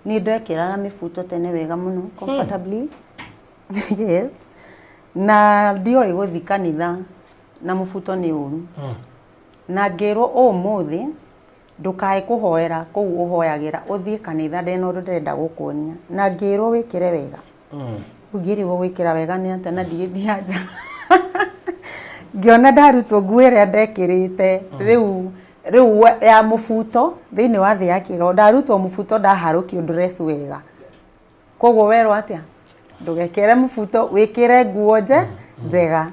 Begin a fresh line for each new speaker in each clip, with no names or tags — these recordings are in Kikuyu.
Nĩ ndekĩraga mĩbuto tene wega mũno comfortably. Yes. Na ndioĩ gũthiĩ kanitha na mũbuto nĩ ũru. Na ngĩrwo ũmũthĩ ndũkae kũhoera kũu ũhoyagĩra ũthiĩ kanitha ndĩna ũndũ ndĩrenda gũkuonia. Na ngĩrwo wĩkĩre wega. Rĩu ngĩrigwo gwĩkĩra wega nĩ atĩa na ndigĩthiĩ nja. Ngĩona ndarutwo nguo ĩrĩa ndekĩrĩte rĩu rĩu ya mũbuto thĩinĩ wa thĩ ya kĩroho ndarutwo mũbuto ndaharũkio dress wega. Koguo werwo atĩa? Ndũgekĩre mũbuto wĩkĩre nguo njega.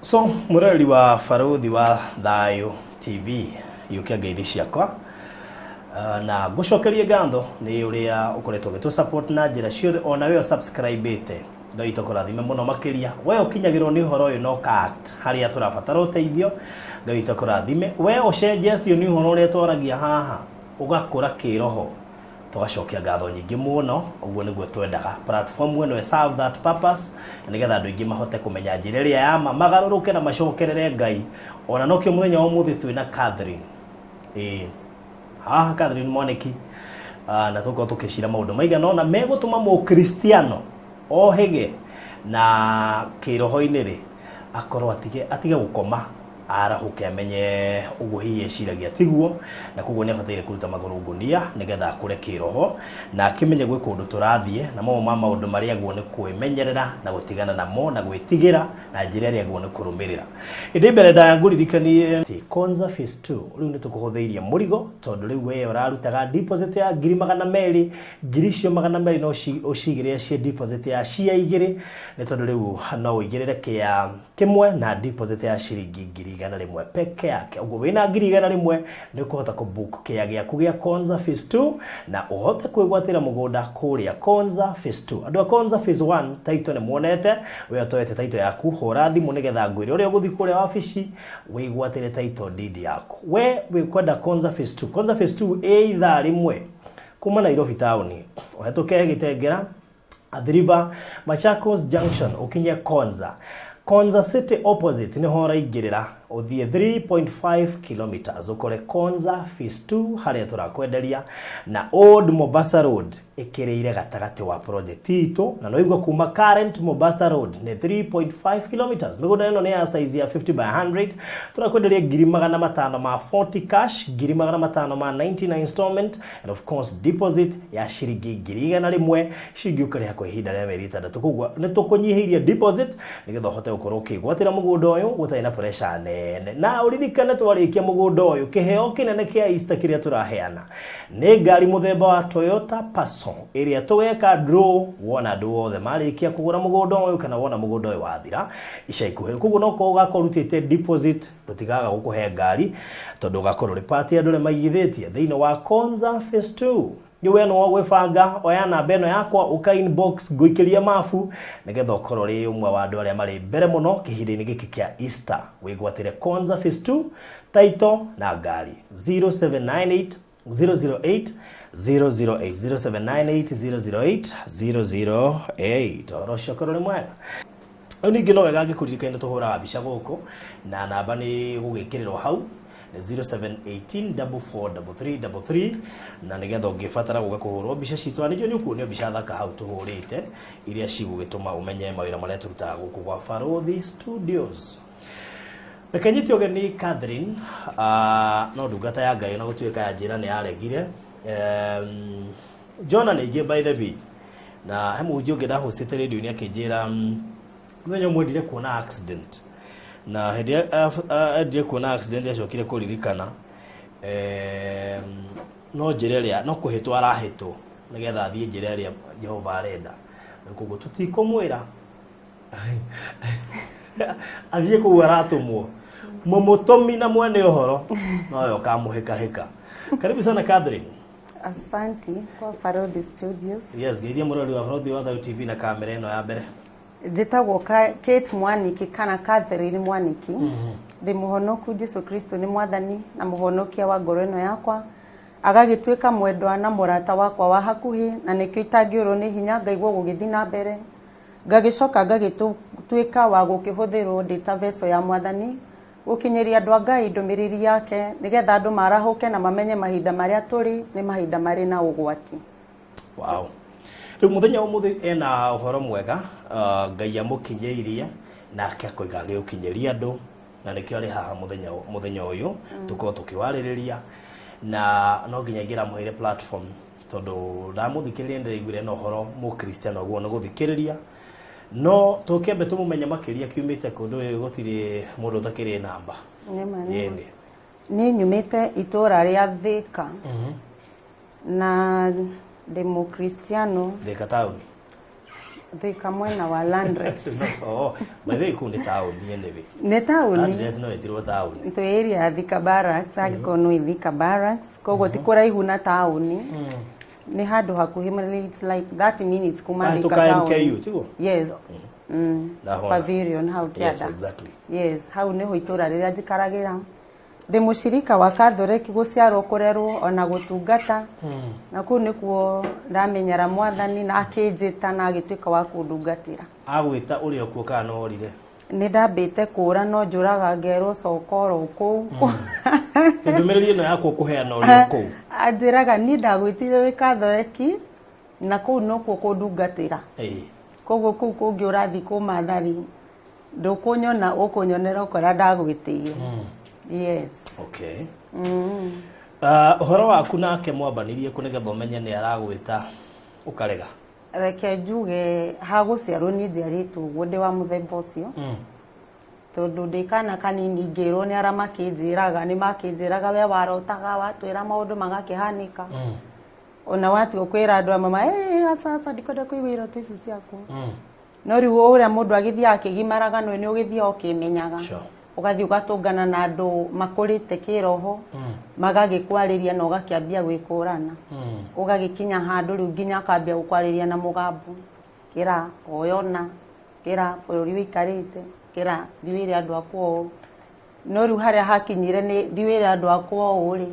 So mwĩroreri wa Barũthi wa Thayũ TV yũkia ngeithi ciakwa. Na ngũcokerie ngatho nĩ ũrĩa ũkoretwo ũgĩtũ support na njĩra ciothe ona we ũsubscribĩte. Ngai witũ akũrathime mũno makĩria. We ũkinyagĩrwo nĩ ũhoro ũyũ na ũka act harĩa tũrabatara ũteithio. Ngai witũ akũrathime. We ũcenjetio nĩ ũhoro ũrĩa twaragia haha ũgakũra kĩroho. Tũgacokia ngatho nyingĩ mũno, ũguo nĩguo twendaga. Platform ĩno ĩ serve that purpose, nĩgetha andũ aingĩ mahote kũmenya njĩra ĩrĩa ya ma, magarũrũke na macokerere Ngai. Ona nokĩo mũthenya wa ũmũthĩ twĩna Catherine. Ĩĩ. Haha Catherine Mwanĩki, na tũkorwo tũkĩcira maũndũ maigana ũna megũtũma mũkristiano ohĩge na kĩroho-inĩ rĩ, akorwo atige atige gũkoma arahũke amenye ũguo hihi eciragia tiguo, na koguo nĩ abataire kũruta magũrũ ngũnia nĩgetha akũre kĩroho na akĩmenye gwĩ kũndũ tũrathiĩ, na mamwe ma maũndũ marĩa agwo nĩ kwĩmenyerera na gũtigana namo na gwĩtigĩra na njĩra ĩrĩa agwo nĩ kũrũmĩrĩra. Ĩndĩ mbere ndaya ngũririkanie atĩ Konza Phase 2 rĩu nĩ tũkũhũthĩirie mũrigo tondũ rĩu we ũrarutaga deposit ya 200,000, ngiri icio 200 no ũcigĩrĩre ciĩ deposit ya cia igĩrĩ, nĩ tondũ rĩu no ũigĩrĩre kĩa kĩmwe na deposit ya ciringi 100,000 peke yake. Ũguo wĩna 100,000 nĩ ũkũhota kũ book kĩa gĩaku gĩa Konza Phase 2 na ũhote kwĩgwatĩra mũgũnda kũrĩa Konza Phase 2. Andũ a Konza Phase 1 title nĩ muonete, we ũtoete title yaku hũra thimũ nĩgetha ngwĩre ũrĩa ũgũthiĩ kũrĩa wabici wĩgwatĩre title deed yaku. We wĩkwenda Konza Phase 2. Konza Phase 2 ĩ ithaa rĩmwe kuma Nairobi taũni, ũhetũke Gĩtengera, Athi River, Machakos Junction ũkinye Konza. Konza City opposite nĩho ũraingĩrĩra ũthiĩ 3.5 kilometers ũkore Konza Phase 2 harĩa tũrakwenderia na Old Mombasa Road ĩkĩrĩire gatagatĩ wa project itũ, na no kuma current Mombasa Road nĩ 3.5 kilometers. Mĩgũnda ĩno nĩ ya size ya 50 by 100, tũrakwenderia 540,000 cash, 590,000 installment, and of course deposit ya ciringi 100,000 ciringi ũkarĩha kwa ihinda rĩa mĩeri 6. Koguo nĩ tũkũnyihĩirie deposit nĩgetha ũhote gũkorwo ũkĩgwatĩra mũgũnda ũyũ gũtarĩ na pressure nene. Na ũririkane twarĩkia mũgũnda ũyũ, kĩheo kĩnene kĩa Easter kĩrĩa tũraheana nĩ ngari mũthemba wa Toyota Passo ĩrĩa tũgeka draw wona andũ othe marĩkia kũgũra mũgũnda ũyũ kana wona mũgũnda ũyũ wathira ica ikuhĩ. Koguo no korwo ũgakorwo ũrutĩte deposit tũtigaga gũkũhe ngari tondũ ũgakorwo ũrĩ part ya andũ arĩa maigithĩtie thĩinĩ wa Konza Phase 2. Rĩu we nĩwe ũgwĩbanga, oya namba ĩno yakwa ũka inbox ngũikĩrie mabu nĩgetha ũkorwo ũrĩ ũmwe wa andũ arĩa marĩ mbere mũno kĩhinda-inĩ gĩkĩ kĩa Easter. Wĩgwatĩre Konza Phase 2 title na ngari 0798 008 008 0798 008 008. Ũhoro ũcio ũkorwo ũrĩ mwega. Rĩu ningĩ no wega ngĩkũririkania nĩ tũhũraga mbica gũkũ na namba nĩ gũgĩkĩrĩrwo hau nĩ 0718 443333, na nĩgetha ũngĩbatara gũka kũhũrwo mbica citũ, na ningĩ nĩ ũkuonio mbica thaka hau tũhũrĩte iria cigũgĩtũma ũmenye mawĩra marĩa tũrutaga gũkũ gwa Barũthi Studios. Reke nyite ũgeni Catherine, no ndungata ya Ngai ona gũtuĩka ya njĩra nĩ yaregire. Jona nĩ ingĩ by the way, na he mũhunjia ũngĩ ndahũcĩte radio-inĩ akĩnjĩra mũthenya ũmwe endire kuona accident, na hĩndĩ ĩrĩa endire kuona accident acokire kũririkana no njĩra ĩrĩa no kũhĩtwo arahĩtwo nĩgetha athiĩ njĩra ĩrĩa Jehova arenda, na koguo tũtikũmwĩra. Athiĩ kũu aratũmwo mũmũtũmi na mwene ũhoro nowe ũkamũhĩkahĩka. Karibu sana, Catherine.
Asanti kwa Farodhi Studios.
Yes, geithia mũrori wa Farodhi wa Thayu TV na kamera ĩno ya mbere.
Njĩtagwo Kate Mwaniki kana Catherine Mwaniki. Ndĩ mũhonoku, Jesu Kristo nĩ mwathani na mũhonokia wa ngoro ĩno yakwa, agagĩtuĩka mwendwa na mũrata wakwa wa hakuhĩ, na nĩkĩo itangĩũrwo nĩ hinya ngaigua gũgĩthiĩ na mbere, ngagĩcoka ngagĩtuĩka wa gũkĩhũthĩrwo ndĩ ta vessel ya mwathani gũkinyĩria andũ a Ngai ndũmĩrĩri yake, nĩgetha andũ marahũke na mamenye mahinda marĩa tũrĩ nĩ mahinda marĩ na ũgwati.
Wow. Rĩu mũthenya ũmũthĩ ena ũhoro mwega, Ngai amũkinyĩirie nake akoiga agĩũkinyĩria andũ, na nĩkĩo arĩ haha mũthenya ũyũ tũkorwo tũkĩwarĩrĩria, na no nginya ingĩramũheire platform tondũ ndamũthikĩrĩria ndĩraiguire na ũhoro mũkristiano ũguo nĩ gũthikĩrĩria, no tũkĩambe tũmũmenye makĩria kiumĩte kũndũ gũtirĩ mũndũ ũtakĩrĩ namba.
Nĩma, nĩma.
Yĩni.
Niĩ nyumĩte itũũra rĩa Thĩka na ndĩ mũkristiano.
Thĩka taũni?
Thĩka mwena wa Landres.
Oh, by the way, kũu nĩ taũni anyway.
Nĩ taũni.
Landres no ĩtirwo taũni.
Twĩ area ya Thika Barracks, angĩkorwo nĩ Thika Barracks, koguo ti kũraihu na taũni, nĩ handũ hakuhĩ mũno, it's like 30 minutes kuma Thika
Wahĩtũka
taũni.
MKU, tiguo?
Yes.
Ndahona.
Pavilion hau kĩanda. Yes, hau nĩho itũũra rĩrĩa njikaragĩra. Ndĩ mũcirika wa Catholic gũciarwo, kũrerwo ona gũtungata, na kũu nĩkuo ndamenyera mwathani na akĩnjĩta na agĩtuĩka wa kũndungatĩra.
Agwĩta ũrĩ o kuo kana no orire?
Nĩ ndambĩte kũra, no njũraga ngerwo coka oro kũu.
Ndũmĩrĩri ĩno yakwa ũkũheana ũrĩ o kũu?
Anjĩraga niĩ ndagwĩtire wĩ Catholic na kũu nokuo kũndungatĩra. Koguo kũu kũngĩ ũrathiĩ kũmathari ndũkũnyona, ũkũnyonera ũkora ndagwĩtĩire. Yes.
Okay. Ũhoro waku nake mwambanirie kũ nĩgetha ũmenye nĩ aragwĩta ũkarega?
Reke njuge ha gũciarwo niĩ njiarĩtwo ũguo ndĩ wa mũthemba ũcio, tondũ ndĩ kana kanini ngĩrwo nĩ arĩa makĩnjĩraga, nĩ makĩnjĩraga we warotaga watwĩra maũndũ magakĩhanĩka, ona watua kwĩra andũ amwe ma aca aca, ndikwenda kũigua iroto icio ciaku. No rĩu ũrĩa mũndũ agĩthiaga akĩgimaraga no nĩ ũgĩthiaga ũkĩmenyaga. Ũgathiĩ ũgatũngana na andũ makũrĩte kĩroho, magagĩkwarĩria na ũgakĩambia gwĩkũrana, ũgagĩkinya handũ rĩu nginya akambia gũkwarĩria na mũgambo, kĩra oyona kĩra bũrũri ũikarĩte, kĩra thiĩ wĩre andũ akwa ũũ. No rĩu harĩa hakinyire nĩ thiĩ wĩre andũ akwa ũũ rĩ,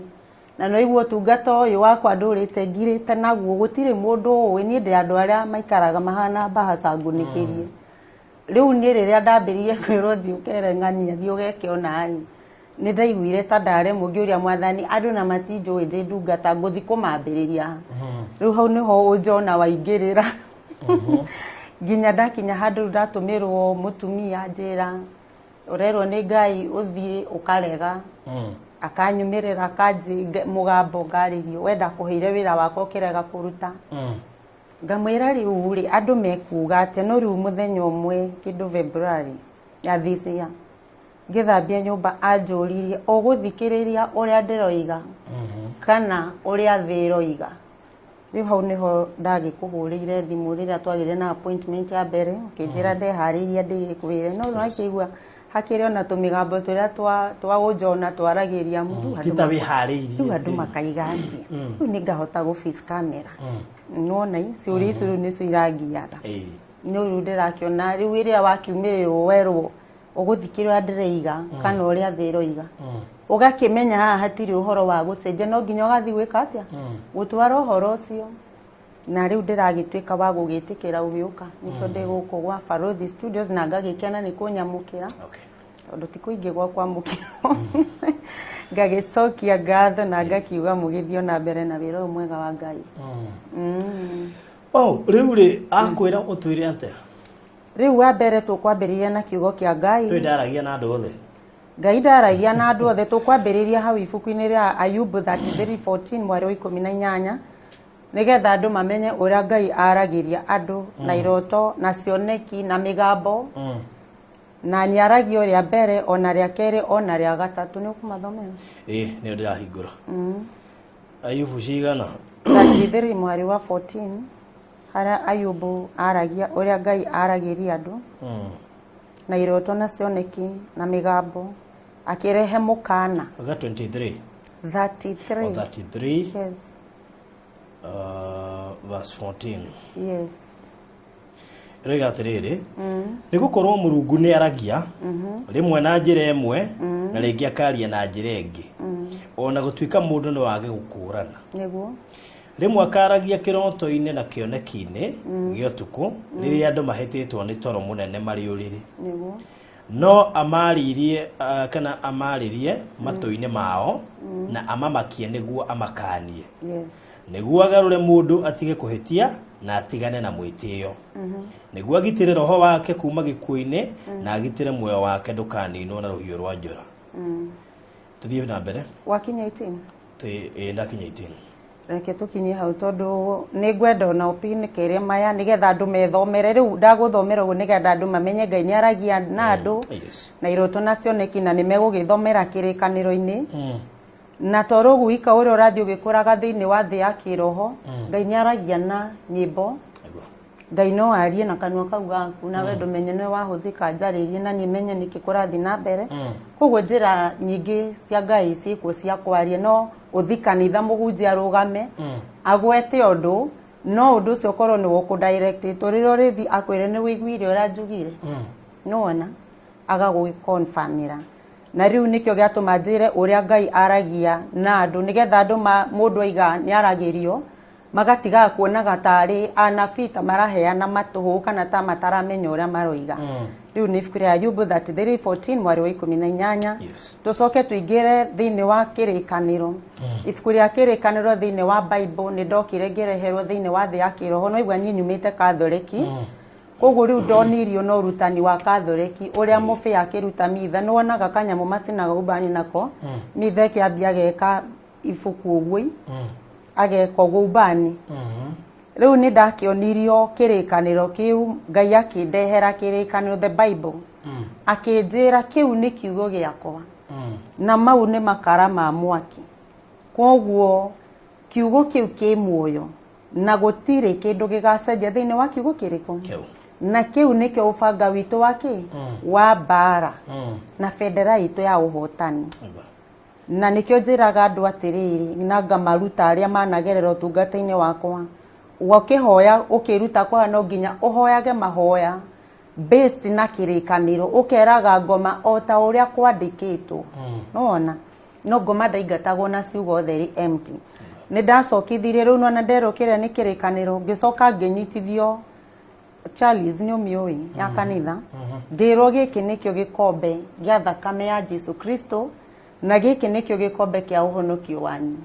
na no igua ũtungata ũyũ wakwa ndũrĩte ngirĩte naguo, gũtirĩ mũndũ ũĩ niĩ ndĩ andũ arĩa maikaraga mahana mbahaca ngunĩkĩrie. Rĩu niĩ rĩrĩa ndambĩrĩirie kwĩrwo thiĩ ũkere ng'ania, thiĩ ũgeke ũna rĩ, nĩ ndaiguire ta ndaremwo, ngĩũria mwathani, andũ na matinjũĩ ndĩ ndungata, ngũthiĩ kũmambĩrĩria ha? Rĩu hau nĩho ũnjona waingĩrĩra, nginya ndakinya handũ rĩu ndatũmĩrwo mũtumia njĩra ũrerwo nĩ Ngai ũthiĩ ũkarega, akanyumĩrĩra akanji mũgambo ngarĩrio, we ndakũheire wĩra wakwa ũkĩrega kũruta. Ngamwĩra rĩu rĩ, andũ mekuga atĩa? No rĩu mũthenya ũmwe kĩndũ February ya this year, ngĩthambia nyũmba, anjũririe, ũgũthikĩrĩria ũrĩa ndĩroiga kana ũrĩa thĩ ĩroiga? Rĩu hau nĩho ndagĩkũhũrĩire thimũ rĩrĩa twagĩire na appointment ya mbere, ũkĩnjĩra ndeharĩirie ndĩgĩkwĩre, no nĩwakĩigua hakĩrĩ ona tũmĩgambo tũrĩa twa ũnjona twaragĩria rĩu
Ti ta wĩharĩirie.
Rĩu andũ makaiga atĩa? Rĩu nĩ ngahota gũ face camera? Nĩwona ciũria icio rĩu nĩcio irangiaga. No rĩu ndĩrakĩona rĩu ĩrĩa wakiumĩrĩrwo werwo ũgũthikĩrĩra ndĩreiga kana ũrĩa thĩ ĩroiga, ũgakĩmenya haha hatirĩ ũhoro wa gũcenjia, no nginya ũgathiĩ gwĩka atĩa, gũtwara ũhoro ũcio. Na rĩu ndĩragĩtuĩka wa gũgĩtĩkĩra ũgĩũka, nĩkĩo ndĩ gũkũ gwa Farodhi Studios na ngagĩkena nĩ kũnyamũkĩra, tondũ ti kũingĩ gwa kwamũkĩrwo. Ngagĩcokia ngatho na ngakiuga mũgĩthiĩ ona mbere na wĩra ũyũ mwega wa Ngai.
Oh, rĩu rĩ akwĩra ũtwĩre atĩa?
Rĩu wa mbere tũkwambĩrĩria na kiugo kĩa Ngai.
Twĩ ndaragia na andũ othe.
Ngai ndaragia na andũ othe. Tũkwambĩrĩria hau ibuku-inĩ rĩa Ayubu 33:14, mweri wa 18, nĩgetha andũ mamenye ũrĩa Ngai aragĩria andũ na iroto na cioneki na mĩgambo, na nĩ aragia rĩa mbere ona rĩa kerĩ ona rĩa gatatũ. Nĩ ũkũmathomera?
Ĩĩ, nĩyo ndĩrahingũra. Ayubu cigana?
33 mweri wa 14, harĩa Ayubu aragia ũrĩa Ngai aragĩria andũ. Na iroto na cioneki na mĩgambo akĩrehe mũkana.
Oga 23
33.
Or 33.
Yes.
Verse 14.
Yes.
Ĩroiga atĩrĩrĩ, nĩ gũkorwo Mũrungu nĩ aragia rĩmwe na njĩra ĩmwe na rĩngĩ akaria na njĩra ĩngĩ, ona gũtuĩka mũndũ no age gũkũrana.
Nĩguo.
Rĩmwe akaragia kĩroto-inĩ na kĩoneki-inĩ gĩa ũtukũ, rĩrĩa andũ mahĩtĩtwo nĩ toro mũnene marĩ ũrĩrĩ.
Nĩguo.
No amaririe kana amarĩrie matũ-inĩ mao na amamakie nĩguo amakanie, nĩguo agarũre mũndũ atige kũhĩtia na atigane na mwĩtĩo, nĩguo agitĩre roho wake kuma gĩkuũ-inĩ na agitĩre muoyo wake ndũkaninwo na rũhiũ rwa njora. Tũthiĩ na mbere.
Wakinya 18?
Ĩĩ, ndakinya 18.
Reke tũkinyie hau, tondũ nĩ ngwenda ona ũpinĩkĩre maya nĩgetha andũ methomere. Rĩu ndagũthomera ũguo nĩgetha andũ mamenye Ngai nĩ aragia na andũ na iroto na cioneki, na nĩ megũgĩthomera kĩrĩkanĩro-inĩ. Na toro ũguo ika ũrĩa ũrathiĩ ũgĩkũraga thĩinĩ wa thĩ ya kĩroho, Ngai nĩ aragia na nyĩmbo. Ngai no arie na kanua kau gaku nawe ndũmenye nĩwe wahũthĩka njarĩrie na niĩ menye nĩkĩ kũrathiĩ na mbere. Koguo njĩra nyingĩ cia Ngai ciĩkuo cia kwaria. No ũthi kanitha, mũhunjia arũgame agwete ũndũ, no ũndũ ũcio ũkorwo nĩ ũkũdirectĩtwo. Rĩrĩa ũrĩthi akwĩre nĩ wĩiguire ũrĩa njugire, nĩwona agagũgĩconfirmĩra. Na rĩu nĩkĩo gĩatũma njĩre ũrĩa Ngai aragia na andũ, nĩgetha andũ mũndũ aiga nĩ aragĩrio magatigaga kuonaga tarĩ anabii ta maraheana matũhũ kana ta mataramenya ũrĩa maroiga. Rĩu nĩ ibuku rĩa Ayubu 33:14, mwari wa 18. Tũcoke tũingĩre thĩinĩ wa kĩrĩkanĩro, ibuku rĩa kĩrĩkanĩro thĩinĩ wa Bible. Nĩ ndokire ngĩreherwo thĩinĩ wa thĩ ya kĩroho. No igua niĩ nyumĩte Katholeki, koguo rĩu ndonirio na ũrutani wa Katholeki ũrĩa mũbĩa akĩruta mitha. Nĩ wonaga kanyamũ macinaga ubani nako, mitha ĩkĩambia ageka ibuku ũguo, ageka ũguo ubani. Rĩu nĩ ndakĩonirio kĩrĩkanĩro kĩu. Ngai akĩndehera kĩrĩkanĩro, the Bible, akĩnjĩra kĩu nĩ kiugo gĩakwa na mau nĩ makara ma mwaki. Koguo kiugo kĩu kĩ muoyo na gũtirĩ kĩndũ gĩgacenjia thĩinĩ wa kiugo kĩrĩkũ.
Kĩu.
Na kĩu nĩkĩo ũbanga witũ wa kĩ wa mbara na bendera itũ ya ũhotani. Na nĩkĩo njĩraga andũ atĩrĩrĩ, na ngamaruta arĩa managerera ũtungata-inĩ wakwa, ũkĩhoya, ũkĩruta kũhoya, no nginya ũhoyage mahoya based na kĩrĩkanĩro, ũkeraga ngoma o ta ũrĩa kwandĩkĩtwo. Nĩwona no ngoma ndaingatagwo na ciugo theri empty. Nĩ ndacokithirie rĩu nona nderwo kĩrĩa nĩ kĩrĩkanĩro, ngĩcoka ngĩnyitithio Charles nĩ ũmĩũĩ ya kanitha, ngĩrwo gĩkĩ nĩkĩo gĩkombe gĩa thakame ya Jesu Kristo na gĩkĩ nĩkĩo gĩkombe kĩa ũhonokio wanyu,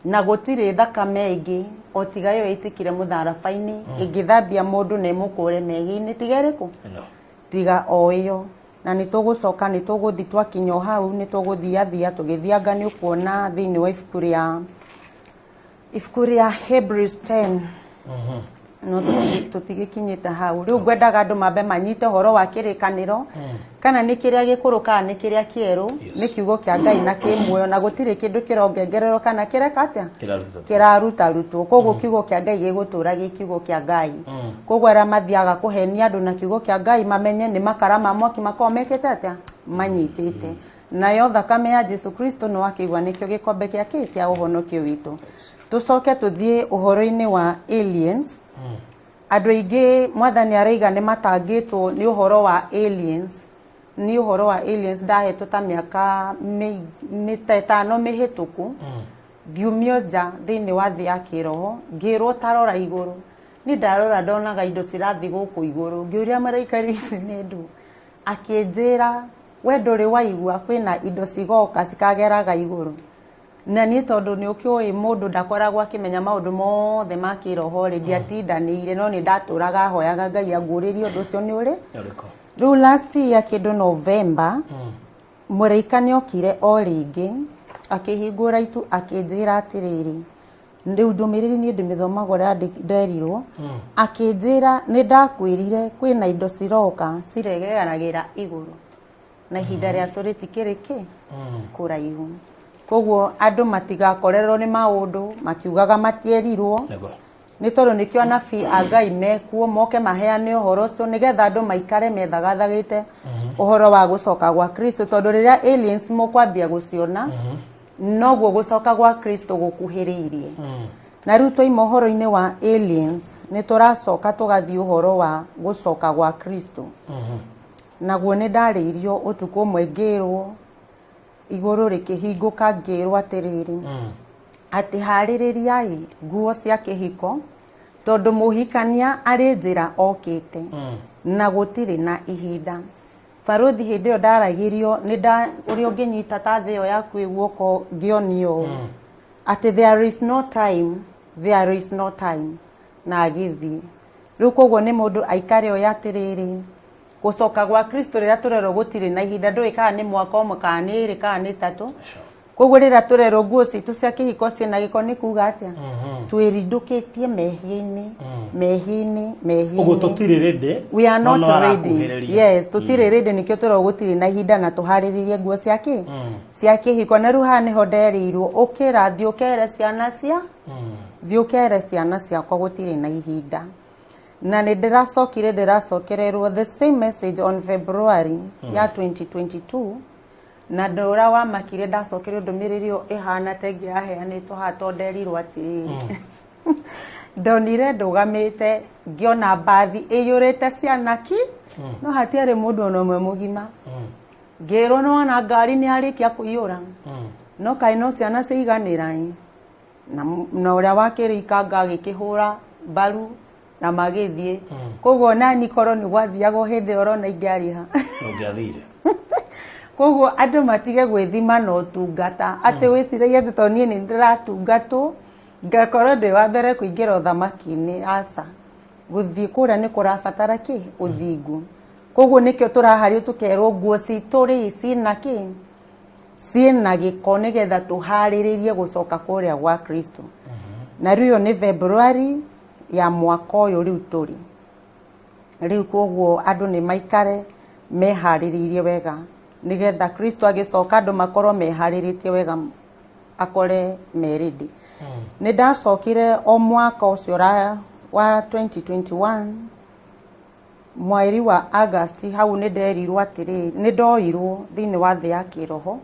na gũtirĩ thakame ĩngĩ o tiga ĩyo ĩitĩkire mũtharaba-inĩ ĩngĩthambia mũndũ na ĩmũkũre mehia-inĩ, tiga ĩrĩkũ?
Ĩno.
Tiga o ĩyo. Na nĩ tũgũcoka, nĩ tũgũthi twakinya o hau, nĩ tũgũthiathia tũgĩthianga. Nĩ ũkuona thĩinĩ wa ibuku rĩa Hebrews 10, no tũtigĩkinyĩte hau. Rĩu ngwendaga andũ mambe manyite ũhoro wa kĩrĩkanĩro, kana nĩ kĩrĩa gĩkũrũ kana nĩ kĩrĩa kĩerũ. Nĩ kiugo kĩa Ngai na kĩ muoyo, na gũtirĩ kĩndũ kĩrongengererwo kana kĩreka atĩa.
Kĩraruta.
Kĩrarutarutwo. Koguo kiugo kĩa Ngai gĩgũtũra gĩ kiugo kĩa Ngai. Koguo arĩa mathiaga kũhenia andũ na kiugo kĩa Ngai mamenye nĩ makara ma mwaki makoragwo mekĩte atĩa, manyitĩte. Nayo thakame ya Jesu Kristo nĩ wakĩigua nĩkĩo gĩkombe kĩa kĩ kĩa ũhonokio witũ. Tũcoke tũthiĩ ũhoro-inĩ wa aliens. Andũ aingĩ, Mwathani araiga nĩ matangĩtwo nĩ ũhoro wa aliens. Nĩ ũhoro wa aliens ndahetwo ta mĩaka 5 mĩhĩtũku. Ngiumio nja thĩinĩ wa thĩ ya kĩroho, ngĩrwo tarora igũrũ. Nĩ ndarora ndonaga indo cirathiĩ gũkũ igũrũ. Ngĩũria maraika ici nĩ ndũ, akĩnjĩra we ndũrĩ waigua kwĩna indo cigoka cikageraga igũrũ. Na niĩ tondũ nĩ ũkĩũĩ mũndũ ndakoragwo akĩmenya maũndũ mothe ma kĩroho rĩ, ndiatindanĩire, no nĩ ndatũraga hoyaga Ngai anguũrĩrie ũndũ ũcio nĩ ũrĩ.
Ũrĩkũ?
Rĩu last year kĩndũ November, mũraika nĩ okire o rĩngĩ akĩhingũra itu, akĩnjĩra atĩrĩrĩ, rĩu ndũmĩrĩri niĩ ndĩmĩthomaga ũrĩa nderirwo. Akĩnjĩra nĩ ndakwĩrire kwĩna indo ciroka ciregeragĩra igũrũ na ihinda rĩacio rĩtikĩrĩ kĩ kũraihu. Koguo andũ matigakorerwo nĩ maũndũ makiugaga matierirwo.
Nĩguo.
Nĩ tondũ nĩkĩo anabii a Ngai mekuo moke maheane ũhoro ũcio nĩgetha andũ maikare methagathagĩte ũhoro wa gũcoka gwa Kristo, tondũ rĩrĩa aliens mũkwambia gũciona, noguo gũcoka gwa Kristo gũkuhĩrĩirie. Na rĩu twaima ũhoro-inĩ wa aliens, nĩ tũracoka tũgathiĩ ũhoro wa gũcoka gwa Kristo. Naguo nĩ ndarĩirio ũtukũ ũmwe, ngĩrwo igũrũ rĩkĩhingũka, ngĩrwo atĩrĩrĩ, atĩ harĩrĩriai nguo cia kĩhiko, tondũ mũhikania arĩ njĩra okĩte na gũtirĩ na ihinda. Barũthi, hĩndĩ ĩyo ndaragĩrio nĩ nda ũrĩa ũngĩnyita ta thĩ ĩyo yaku ĩ guoko, ngĩonio ũũ atĩ there is no time, there is no time, na agĩthiĩ. Rĩu koguo nĩ mũndũ aikare oya atĩrĩrĩ, gũcoka gwa Kristo rĩrĩa tũrerwo gũtirĩ na ihinda, ndũĩ kana nĩ mwaka ũmwe, kana nĩ ĩrĩ, kana nĩ ĩtatũ. Koguo rĩrĩa tũrerwo nguo citũ cia kĩhiko ciĩna gĩko, nĩ kuga atĩa? Twĩrindũkĩtie mehia-inĩ, mehia-inĩ,
Ũguo
mehia-inĩ.
Tũtirĩ ready.
We are
no
not
no
ready.
Arakuhĩrĩria.
Yes, tũtirĩ ready, nĩkĩo tũrerwo gũtirĩ na ihinda na tũharĩrĩrie nguo cia kĩ cia kĩhiko. Na rĩu haha nĩho nderirwo, ũkĩra, thiĩ ũkere ciana cia thiĩ ũkere ciana ciakwa gũtirĩ na ihinda. Na nĩ ndĩracokire ndĩracokererwo the same message on February ya 2022, na ndũra wamakire ndacokerio ndũmĩrĩri ĩyo ĩhana ta ĩngĩ yaheanĩtwo haha, tondũ nderirwo atĩrĩrĩ, ndonire ndũgamĩte ngĩona mbathi ĩiyũrĩte ciana ki, no hatiarĩ mũndũ ona ũmwe mũgima. Ngĩrwo nĩwona ngari nĩ yarĩkia kũiyũra, no kaĩ no ciana ciaiganĩra ĩ. Na ũrĩa wakĩrĩ ikanga agĩkĩhũra mbaru na magĩthiĩ. Koguo nani korwo nĩ gwathiagwo hĩndĩ ĩyo ũrona ingĩarĩha?
Ũngĩathire.
Koguo andũ matige gwĩthima na ũtungata, atĩ wĩciragie atĩ tondũ niĩ nĩ ndĩratungatwo ngakorwo ndĩ wa mbere kũingĩra ũthamaki-inĩ. Aca, gũthiĩ kũrĩa nĩ kũrabatara kĩ? Ũthingu. Koguo nĩkĩo tũrahario tũkerwo nguo citũ rĩ ciĩna kĩ? Ciĩna gĩko, nĩgetha tũharĩrĩrie gũcoka kũrĩa gwa Kristo. Na rĩu ĩyo nĩ February ya mwaka ũyũ rĩu tũrĩ rĩu. Koguo andũ nĩ maikare meharĩrĩirie wega, nĩgetha Kristo agĩcoka andũ makorwo meharĩrĩtie wega, akore me ready. Nĩ ndacokire o mwaka ũcio wa 2021, mweri wa August. Hau nĩ nderirwo atĩrĩrĩ, nĩ ndoirwo thĩinĩ wa thĩ ya kĩroho,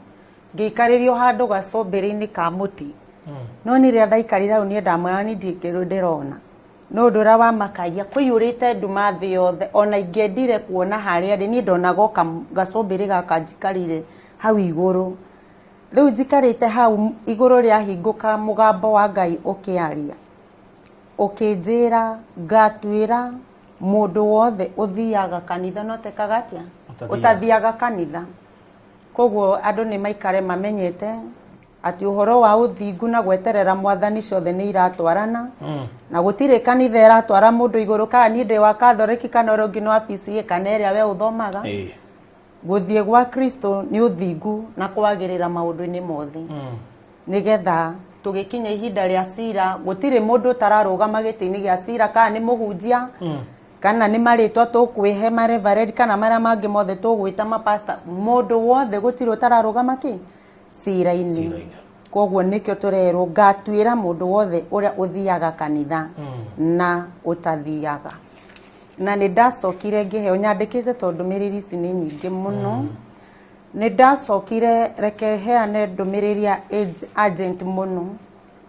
ngĩikarĩrio handũ gacũmbĩrĩ-inĩ ka mũtĩ. No nĩ rĩrĩa ndaikarire hau, niĩ ndamwĩra niĩ ndirĩ kĩndũ ndĩrona. No ũndũ ũrĩa wamakagia, kũiyũrĩte nduma thĩ yothe, ona ingĩendire kuona harĩa ndĩ, niĩ ndonaga o gacũmbĩrĩ gaka njikarĩire hau igũrũ. Rĩu njikarĩte hau igũrũ, rĩahingũka, mũgambo wa Ngai ũkĩaria ũkĩnjĩra ngatuĩra mũndũ wothe ũthiaga kanitha no tekaga atĩa?
Ũtathiaga.
Ũtathiaga kanitha. Koguo andũ nĩ maikare mamenyete atĩ ũhoro wa ũthingu na gweterera Mwathani ciothe nĩ iratwarana, na gũtirĩ kanitha ĩratwara mũndũ igũrũ, kana niĩ ndĩ wa Katholiki kana ũrĩa ũngĩ nĩ wa PCA kana ĩrĩa we ũthomaga. Gũthiĩ gwa Kristo nĩ ũthingu na kwagĩrĩra maũndũ-inĩ mothe, nĩgetha tũgĩkinya ihinda rĩa cira, gũtirĩ mũndũ ũtararũgama gĩtĩ-inĩ gĩa cira, kana nĩ mũhunjia, kana nĩ marĩtwa tũkwĩhe mareverend, kana marĩa mangĩ mothe tũgwĩta mapasta, mũndũ wothe gũtirĩ ũtararũgama kĩ cira-inĩ.
Cira-inĩ.
Koguo nĩkĩo tũrerwo ngatuĩra mũndũ wothe ũrĩa ũthiaga kanitha na ũtathiaga. Na nĩ ndacokire ngĩheo, nyandĩkĩte tondũ ndũmĩrĩri ici nĩ nyingĩ mũno. Nĩ ndacokire, reke heane ndũmĩrĩri ya urgent mũno,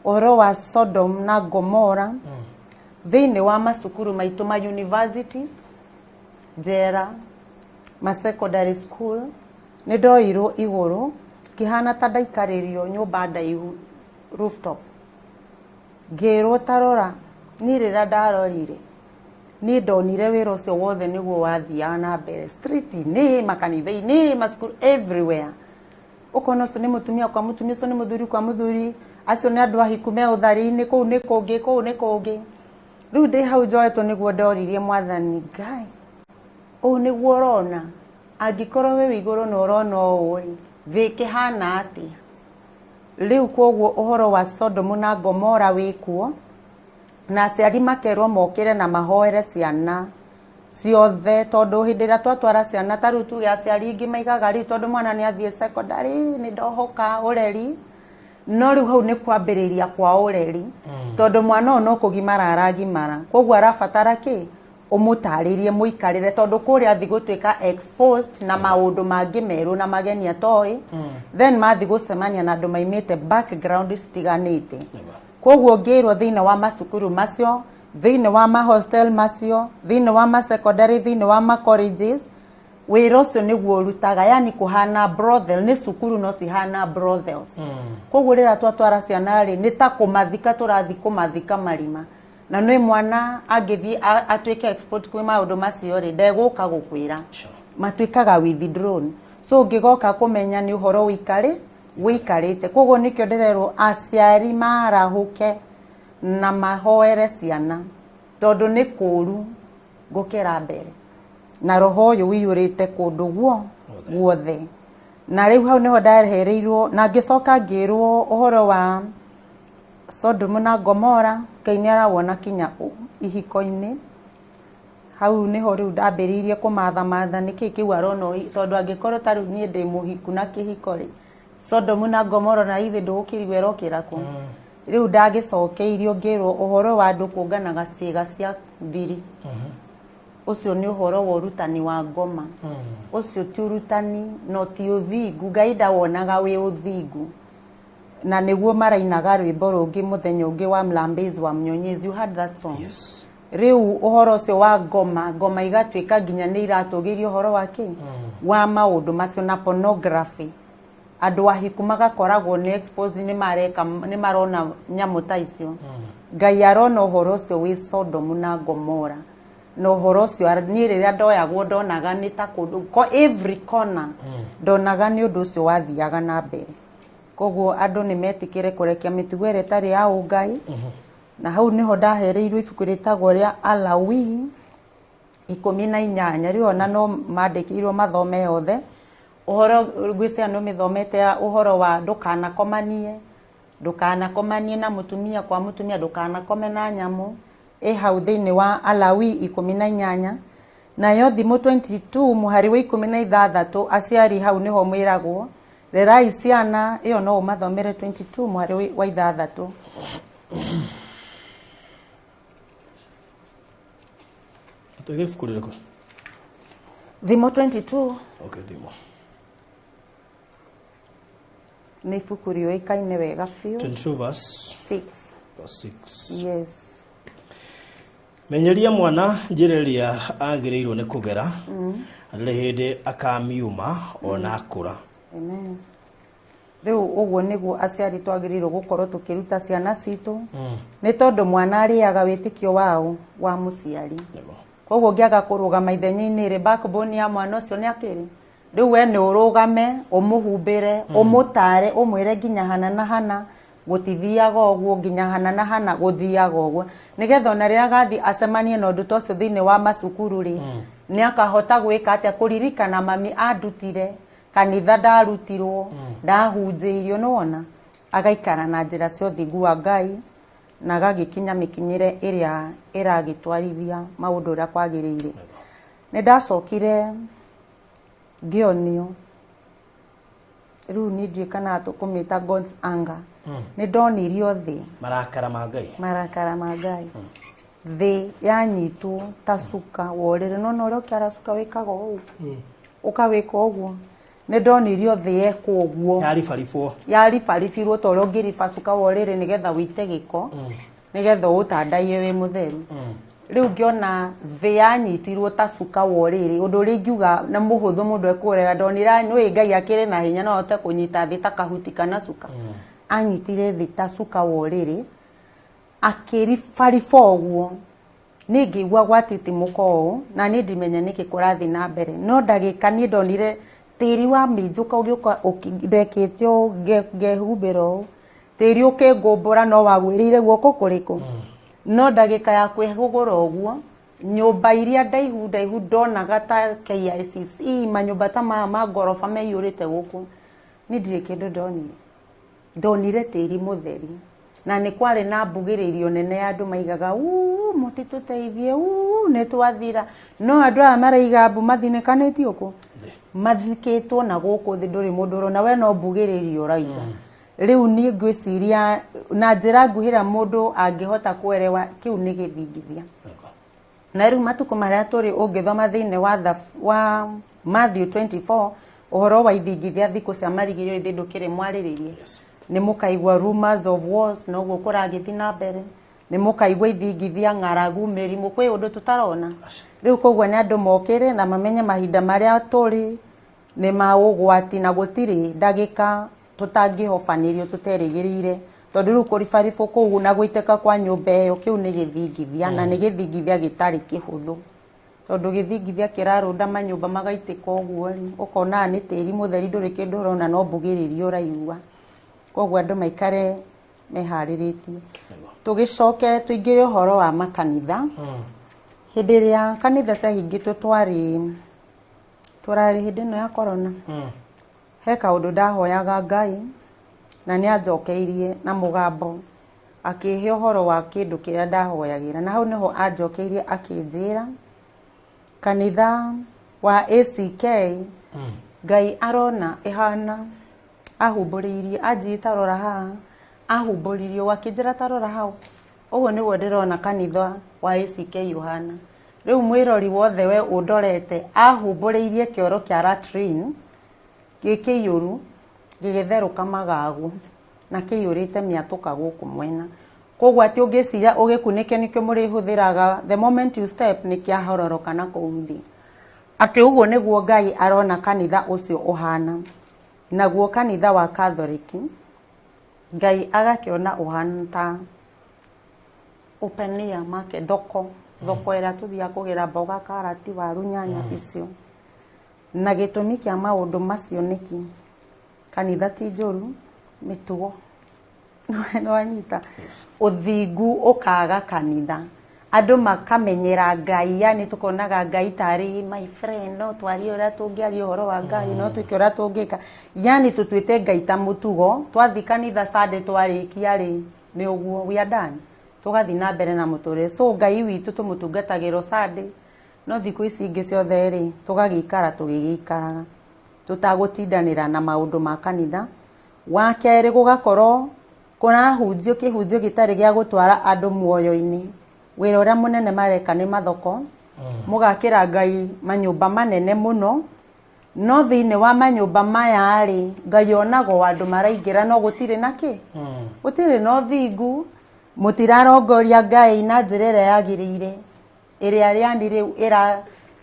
ũhoro wa Sodom na Gomora thĩinĩ wa macukuru maitũ, ma universities, njera, ma secondary school. Nĩ ndoirwo igũrũ ngĩhana ta ndaikarĩrio nyũmba ndaihu, rooftop, ngĩrwo tarora. Niĩ rĩrĩa ndarorire, niĩ ndonire wĩra ũcio wothe nĩguo wathiaga na mbere street-inĩ, makanitha-inĩ, macukuru, everywhere. Ũkona ũcio nĩ mũtumia kwa mũtumia, ũcio nĩ mũthuri kwa mũthuri, acio nĩ andũ ahiku me ũthari-inĩ, kũu nĩ kũngĩ, kũu nĩ kũngĩ. Rĩu ndĩ hau njoetwo, nĩguo ndoririe Mwathani Ngai, ũũ nĩguo ũrona? Angĩkorwo wĩ igũrũ na ũrona ũũ rĩ, thĩ ĩkĩhana atĩa rĩu? Koguo ũhoro wa Sodomu na Gomora wĩkuo, na aciari makerwo mokĩre na mahoere ciana ciothe, tondũ hĩndĩ ĩrĩa twatwara ciana, ta rĩu tuge aciari ingĩ maigaga rĩu tondũ mwana nĩ athiĩ secondary, nĩ ndohoka ũreri. No rĩu hau nĩ kwambĩrĩria kwa ũreri, tondũ mwana ũyũ no kũgimara aragimara, koguo arabatara kĩ ũmũtarĩrie mũikarĩre, tondũ kũrĩa athi gũtuĩka exposed na maũndũ mangĩ merũ na mageni atoĩ, then mathi gũcemania na andũ maimĩte background citiganĩte. Koguo ngĩrwo thĩinĩ wa macukuru macio, thĩinĩ wa mahostel macio, thĩinĩ wa masecondary, thĩinĩ wa macolleges, wĩra ũcio nĩguo ũrutaga, yani kũhana brothel, nĩ cukuru no cihana brothels. Koguo rĩrĩa twatwara ciana rĩ, nĩ ta kũmathika tũrathi kũmathika marima, na nĩ mwana angĩthiĩ atuĩke expert kwĩ maũndũ macio rĩ, ndegũka gũkwĩra. Matuĩkaga withdrawn, so ũngĩgoka kũmenya nĩ ũhoro ũikarĩ wĩikarĩte. Koguo nĩkĩo ndĩrerwo aciari marahũke na mahoere ciana, tondũ nĩ kũũru gũkĩra mbere, na roho ũyũ ũiyũrĩte kũndũ guo guothe. Na rĩu hau nĩho ndahereirwo na ngĩcoka ngĩrwo ũhoro wa Sodomu na Gomora. Ngai nĩ arawona kinya ihiko-inĩ. Hau nĩho rĩu ndambĩrĩirie kũmathamatha nĩkĩ kĩu arona, tondũ angĩkorwo ta rĩu niĩ ndĩ mũhiku na kĩhiko rĩ, Sodomu na Gomora na ithe ndũgũkĩrigwo ĩrokĩra kũ. Rĩu ndagĩcokeirio ngĩrwo ũhoro wa andũ kũnganaga ciĩga cia thiri, ũcio nĩ ũhoro wa ũrutani wa ngoma. Ũcio ti ũrutani no ti ũthingu, Ngai ndawonaga wĩ ũthingu. Na nĩguo marainaga rwĩmbo rũngĩ mũthenya ũngĩ wa Mlambezi wa Mnyonyezi, you heard that song?
Yes.
Rĩu ũhoro ũcio wa ngoma, ngoma igatuĩka nginya nĩ iratũgĩria ũhoro wa kĩ wa maũndũ macio na pornography. Andũ ahiku magakoragwo nĩ exposed, nĩ mareka, nĩ marona nyamũ ta icio. Ngai arona ũhoro ũcio wĩ Sodomu na Gomora. Na ũhoro ũcio niĩ rĩrĩa ndoyagwo ndonaga nĩ ta kũndũ ko every corner, ndonaga nĩ ũndũ ũcio wathiaga na mbere. Koguo andũ nĩ metĩkĩre kũrekia mĩtugo ĩrĩa ĩtarĩ ya ũngai. Na hau nĩho ndahereirwo ibuku rĩtagwo rĩa Alawi 18. Rĩu ona no mandĩkĩirwo mathome yothe ũhoro, ngwĩciria nĩ ũmĩthomete, ya ũhoro wa ndũkanakomanie, ndũkanakomanie na mũtumia kwa mũtumia, ndũkanakome na nyamũ. Ĩ hau thĩinĩ wa Alawi 18. Nayo Thimũ 22 mũhari wa 16, aciari hau nĩho mwĩragwo rerai ciana. Ĩyo no ũmathomere, 22 mũhari wa 6.
Atwĩge ibuku rĩrĩkũ?
Thimo 22.
Okay, Thimo.
Nĩ ibuku rĩũĩkaine wega biũ.
22 verse
6.
Verse 6.
Yes.
Menyeria mwana njĩra ĩrĩa agĩrĩirwo nĩ kũgera, rĩrĩ hĩndĩ akamiuma ona akũra.
Amen. Rĩu ũguo nĩguo aciari twagĩrĩirwo gũkorwo tũkĩruta ciana citũ, nĩ tondũ mwana arĩaga wĩtĩkio wao wa mũciari. Koguo ũngĩaga kũrũgama ithenya-inĩ rĩ, backbone ya mwana ũcio nĩ akĩrĩ rĩu we nĩ ũrũgame, ũmũhumbĩre, ũmũtare, ũmwĩre nginya hana na hana gũtithiaga ũguo, nginya hana na hana gũthiaga ũguo, nĩgetha ona rĩrĩa agathiĩ acemanie na ũndũ ta ũcio thĩinĩ wa macukuru rĩ, nĩ akahota gwĩka atĩa, kũririkana mami andutire kanitha, ndarutirwo, ndahunjĩirio. Nĩwona agaikara na njĩra cia ũthingu wa Ngai na agagĩkinya mĩkinyĩre ĩrĩa ĩragĩtwarithia maũndũ ũrĩa kwagĩrĩire. Nĩ ndacokire ngĩonio, rĩu niĩ ndiũĩ kana tũkũmĩta God's anger. Nĩ ndonirio thĩ
Marakara ma Ngai.
Marakara ma Ngai. Thĩ yanyitwo ta cuka worĩrĩ, nona ũrĩa ũkĩara cuka wĩkaga ũũ, ũkawĩka ũguo. Nĩ ndonirio thĩ yekwo ũguo.
Yaribaribwo.
Yaribaribirwo ta ũrĩa ũngĩriba cuka wa ũrĩrĩ nĩgetha wĩite gĩko, nĩgetha ũũtandaiye wĩ mũtheru. Rĩu ngĩona thĩ yanyitirwo ta cuka wa ũrĩrĩ, ũndũ ũrĩa ingiuga na mũhũthũ mũndũ ekũrega. Ndonire nĩũĩ Ngai akĩrĩ na hinya, no ahote kũnyita thĩ ta kahuti kana cuka. Anyitire thĩ ta cuka wa ũrĩrĩ, akĩribariba ũguo. Niĩ ngĩigua gwatitimũka ũũ, na niĩ ndimenya nĩkĩ kũrathiĩ na mbere, no ndagĩka niĩ ndonire tĩri wa minjũka ũgĩũka ndekĩte ũũ, ngehumbĩra ũũ, tĩri ũkĩngũmbũra, no wagwĩrĩire guoko kũrĩkũ. No ndagĩka ya kwĩhũgũra ũguo, nyũmba iria ndaihu ndaihu ndonaga ta KICC, manyũmba ta maya ma ngoroba meiyũrĩte gũkũ, niĩ ndirĩ kĩndũ ndonire. Ndonire tĩri mũtheri, na nĩ kwarĩ na mbugĩrĩrio nene ya andũ maigaga uu, mũtitũteithie, uu, nĩ twathira. No andũ aya maraiga mbu mathinĩkanĩtio kũ?
Thĩ.
Mathikĩtwo na gũkũ thĩ, ndũrĩ mũndũ ũrona, we no mbugĩrĩrio ũraiga. Rĩu niĩ ngwĩciria na njĩra nguhĩ ĩrĩa mũndũ angĩhota kũerewa, kĩu nĩ gĩthingithia. Na rĩu matukũ marĩa tũrĩ, ũngĩthoma thĩinĩ wa Matthew 24 ũhoro wa ithingithia thikũ cia marigĩrĩrio, ithe ndũkĩrĩ mwarĩrĩrie. Nĩ mũkaigua rumors of wars, noguo kũragĩthiĩ na mbere. Nĩ mũkaigua ithingithia, ng'aragu, mĩrimũ, kwĩ ũndũ tũtarona. Rĩu koguo nĩ andũ mokĩre na mamenye mahinda marĩa tũrĩ nĩ ma ũgwati, na gũtirĩ ndagĩka tũtangĩhobanĩrio tũterĩgĩrĩire, tondũ rĩu kũribaribũ kũu na gũitĩka kwa nyũmba ĩyo, kĩu nĩ gĩthingithia, na nĩ gĩthingithia gĩtarĩ kĩhũthũ, tondũ gĩthingithia kĩrarũnda manyũmba magaitĩka ũguo rĩ, ũkonaga nĩ tĩri mũtheri, ndũrĩ kĩndũ ũrona, no mbugĩrĩrio ũraigua. Koguo andũ maikare meharĩrĩtie. Tũgĩcoke tũingĩre ũhoro wa makanitha. Hĩndĩ ĩrĩa kanitha ciahingĩtwo, twarĩ tũrarĩ hĩndĩ ĩno ya corona, he kaũndũ ndahoyaga Ngai na nĩ anjokeirie na mũgambo, akĩhe ũhoro wa kĩndũ kĩrĩa ndahoyagĩra. Na hau nĩho anjokeirie akĩnjĩra kanitha wa ACK Ngai arona ĩhana ahumbũrĩirie, anjĩĩ ta rora haha, ahumbũririe ũũ, akĩnjĩra ta rora hau, ũguo nĩguo ndĩrona kanitha wa ACK ũhana. Rĩu mwĩrori wothe we ũndorete, ahumbũrĩirie kĩoro kĩa latrine gĩ kĩiyũru, gĩgĩtherũka magagu na kĩiyũrĩte mĩatũka gũkũ mwena. Koguo atĩ ũngĩciria ũgĩkunĩke nĩkĩo mũrĩhũthĩraga, the moment you step nĩ kĩahororoka na kũu thĩ. Atĩ ũguo nĩguo Ngai arona kanitha ũcio ũhana. Naguo kanitha wa Catholic Ngai agakĩona ũhana ta open air market, thoko, thoko ĩrĩa tũthiaga kũgĩra mboga, karati, waru, nyanya icio. Na gĩtũmi kĩa maũndũ macio nĩkĩ? Kanitha ti njũru, mĩtugo nĩwanyita, ũthingu ũkaga kanitha, andũ makamenyera Ngai, yani tũkonaga Ngai tarĩ my friend, no twarie ũrĩa tũngĩaria ũhoro wa Ngai, no twĩke ũrĩa tũngĩka, yani tũtuĩte Ngai ta mũtugo. Twathiĩ kanitha Sunday, twarĩkia rĩ, nĩ ũguo, we are done, tũgathiĩ na mbere na mũtũrĩre. So Ngai witũ tũmũtungatagĩra Sunday, no thikũ ici ingĩ ciothe rĩ, tũgagĩikara tũgĩgĩikaraga tũtagũtindanĩra na maũndũ ma kanitha. Wa kerĩ, gũgakorwo kũrahunjio kĩhunjio gĩtarĩ gĩa gũtwara andũ muoyo-inĩ. Wĩra ũrĩa mũnene mareka nĩ mathoko. Mũgakĩra Ngai manyũmba manene mũno, no thĩinĩ wa manyũmba maya rĩ, Ngai onaga o andũ maraingĩra, no gũtirĩ na kĩ, gũtirĩ na ũthingu, mũtirarongoria Ngai na njĩra ĩrĩa yagĩrĩire, ĩrĩa yani rĩu ĩra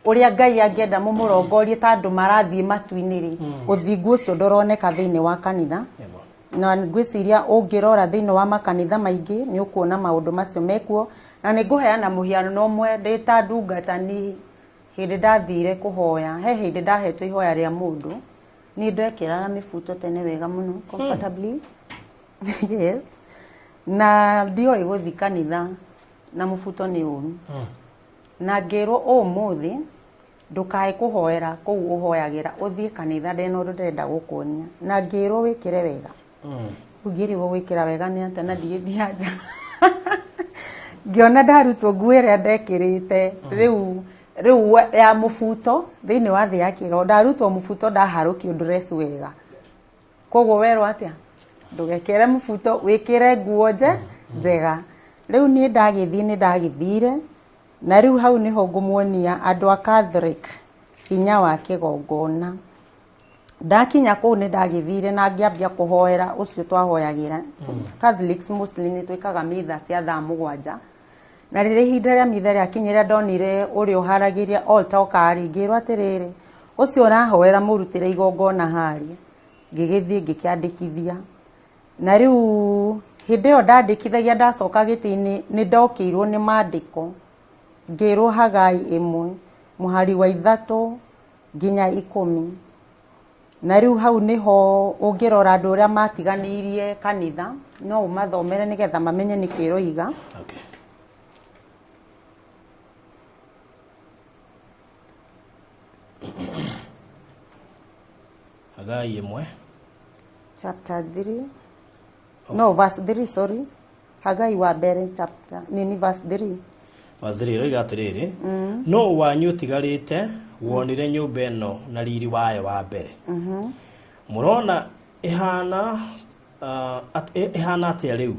ũrĩa Ngai angĩenda mũmũrongorie ta andũ marathiĩ matu-inĩ rĩ, ũthingu ũcio ndũroneka thĩinĩ wa kanitha. Na ngwĩciria ũngĩrora thĩinĩ wa makanitha maingĩ nĩ ũkuona maũndũ macio mekuo. Na nĩ ngũheana mũhiano ũmwe. Ndĩ ta ndungata ni hĩndĩ ndathire kũhoya, he hĩndĩ ndahetwo ihoya rĩa mũndũ. Niĩ ndekĩraga mĩbuto tene wega mũno, comfortably, yes, na ndioĩ gũthiĩ kanitha na mũbuto nĩ ũru. Na ngĩrwo ũmũthĩ ndũkae kũhoera kũu ũhoyagĩra, ũthiĩ kanitha, ndĩna ũndũ ndĩrenda gũkuonia. Na ngĩrwo wĩkĩre wega. Rĩu ngĩrigwo gwĩkĩra wega nĩ atĩa na ndigĩthiĩ nja. Ngĩona ndarutwo nguo ĩrĩa ndekĩrĩte rĩu ya mũbuto thĩinĩ wa thĩ ya kĩroho, ndarutwo mũbuto, ndaharũkio dress wega. Koguo werwo atĩa, ndũgekĩre mũbuto, wĩkĩre nguo njega. Rĩu niĩ ndagĩthiĩ, nĩ ndagĩthire, na rĩu hau nĩho ngũmuonia andũ a Catholic hinya wa kĩgongona. Ndakinya kũu nĩ ndagĩthire na ngĩambia kũhoera ũcio twahoyagĩra. Catholics mostly nĩ twĩkaga mitha cia thaa 7, na rĩrĩa ihinda rĩa mitha rĩakinyire, ndonire ũrĩa ũharagĩria altar oka rĩ, ngĩrwo atĩrĩrĩ, ũcio ũrahoera mũrutĩre igongona harĩa. Ngĩgĩthiĩ ngĩkĩandĩkithia, na rĩu hĩndĩ ĩyo ndandĩkithagia, ndacoka gĩtĩ-inĩ, nĩ ndokĩirwo nĩ mandĩko, ngĩrwo Hagai 1 mũhari wa 3 nginya 10. Na rĩu hau nĩho ũngĩrora andũ ũrĩa matiganĩirie kanitha, no ũmathomere nĩgetha mamenye nĩkĩ ĩroiga.
Okay. Hagai 1.
Chapter 3, no, verse 3, sorry. Hagai wa mbere chapter nini, verse 3.
Verse 3 ĩroiga atĩrĩrĩ, no wanyu ũtigarĩte wonire nyũmba ĩno na riri wayo wa mbere, mũrona ĩhana Ĩhana atĩa rĩu?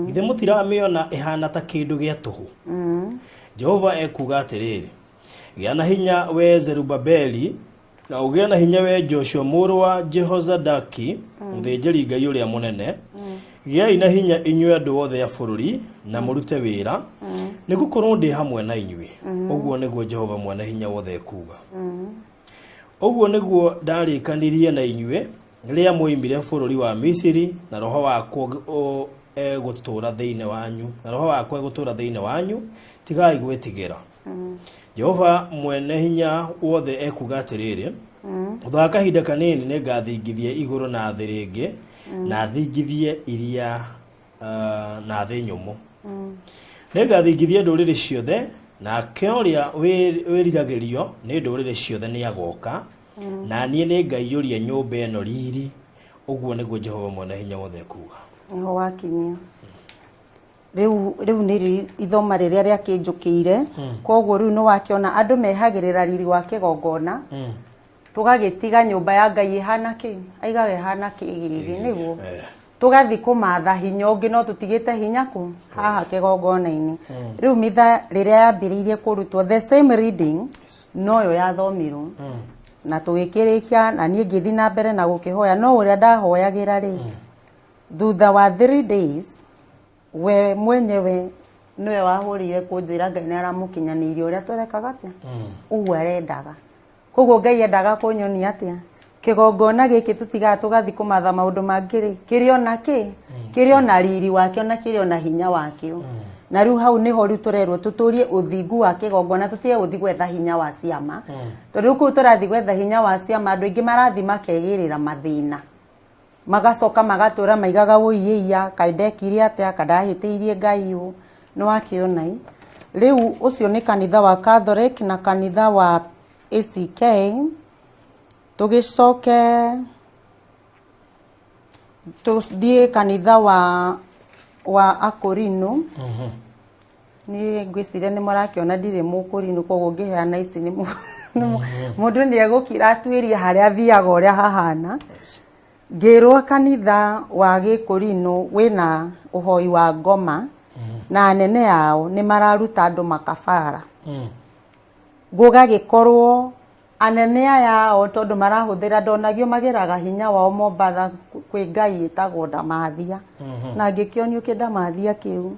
Githĩ mũtiramĩona ĩhana ta kĩndũ gĩa tũhũ? Jehova ekuuga atĩrĩrĩ, gĩa na hinya, we Zerubabeli, na ũgĩe na hinya, we Joshua mũrũ wa Jehozadaki, mũthĩnjĩri Ngai ũrĩa mũnene. Gĩai na hinya, inyuĩ andũ othe a bũrũri, na mũrute wĩra, nĩ gũkorwo ndĩ hamwe na inyuĩ, ũguo nĩguo Jehova Mwene Hinya Wothe ekuuga. Ũguo nĩguo ndarĩkanirie na inyuĩ rĩrĩa mwoimire bũrũri wa Misiri, na roho wakwa egũtũũra thĩinĩ wanyu, na roho wakwa egũtũũra thĩinĩ wanyu. Tigai gwĩtigĩra. Jehova Mwene Hinya Wothe ekuuga atĩrĩrĩ, thutha wa kahinda kanini nĩ ngathingithia igũrũ na thĩ rĩngĩ, na thingithie iria na thĩ nyũmũ. Nĩ ngathingithia ndũrĩrĩ ciothe, nake ũrĩa wĩriragĩrio nĩ ndũrĩrĩ ciothe nĩ agoka, na niĩ nĩ ngaiyũria nyũmba ĩno riri, ũguo nĩguo Jehova Mwene Hinya Wothe ekuuga.
Nĩho wakinyia rĩu. Rĩu nĩ ithoma rĩrĩa rĩakĩnjũkĩire. Koguo rĩu nĩ wakĩona andũ mehagĩrĩra riri wa kĩgongona, tũgagĩtiga nyũmba ya Ngai ĩhana kĩ, aigaga ĩhana kĩgĩgĩ nĩguo. Tũgathiĩ kũmatha hinya ũngĩ, no tũtigĩte hinya kũ haha kĩgongona-inĩ. Rĩu mitha rĩrĩa yambĩrĩirie kũrutwo, the same reading noyo yathomirwo na tũgĩkĩrĩkia, na niĩ ngĩthiĩ na mbere na gũkĩhoya. No ũrĩa ndahoyagĩra rĩ, thutha wa 3 days we mwenyewe nĩwe wahũrire kũnjĩra Ngai nĩ aramũkinyanĩirie ũrĩa tũrekaga atĩa, ũguo arendaga. Koguo Ngai endaga kũnyonia atĩa? Kĩgongona gĩkĩ tũtigaga tũgathiĩ kũmatha maũndũ mangĩ rĩ, kĩrĩ ona kĩ, kĩrĩ ona riri wakĩo na kĩrĩ ona hinya wakĩo. Na rĩu hau nĩho rĩu tũrerwo tũtũrie ũthingu wa kĩgongona, tũtige gũthiĩ gwetha hinya wa ciama, tondũ rĩu kũu tũrathiĩ gwetha hinya wa ciama, andũ aingĩ marathiĩ makegĩrĩra mathĩna, magacoka magatũra maigaga, "Wũiĩia, kaĩ ndekire atĩa? Ka ndahĩtĩirie Ngai?" Ũ nĩ wakĩona i rĩu ũcio nĩ kanitha wa Catholic na kanitha wa ACK. Tũgĩcoke tũthiĩ kanitha wa Akũrinũ. Niĩ ngwĩciria nĩ mũrakĩona ndirĩ mũkũrinũ, koguo ngĩheana ici nĩ mũndũ nĩ egũkira atuĩrie harĩa athiaga ũrĩa hahana. Ngĩrwo kanitha wa gĩkũrinũ wĩna ũhoi wa ngoma, na anene ao nĩ mararuta andũ makabara. Gũgagĩkorwo anene aya ao, tondũ marahũthĩra, ndonagio magĩraga hinya wao Mombatha kwĩ ngai ĩtagwo Ndamathia, na ngĩkĩonio kĩndamathia kĩu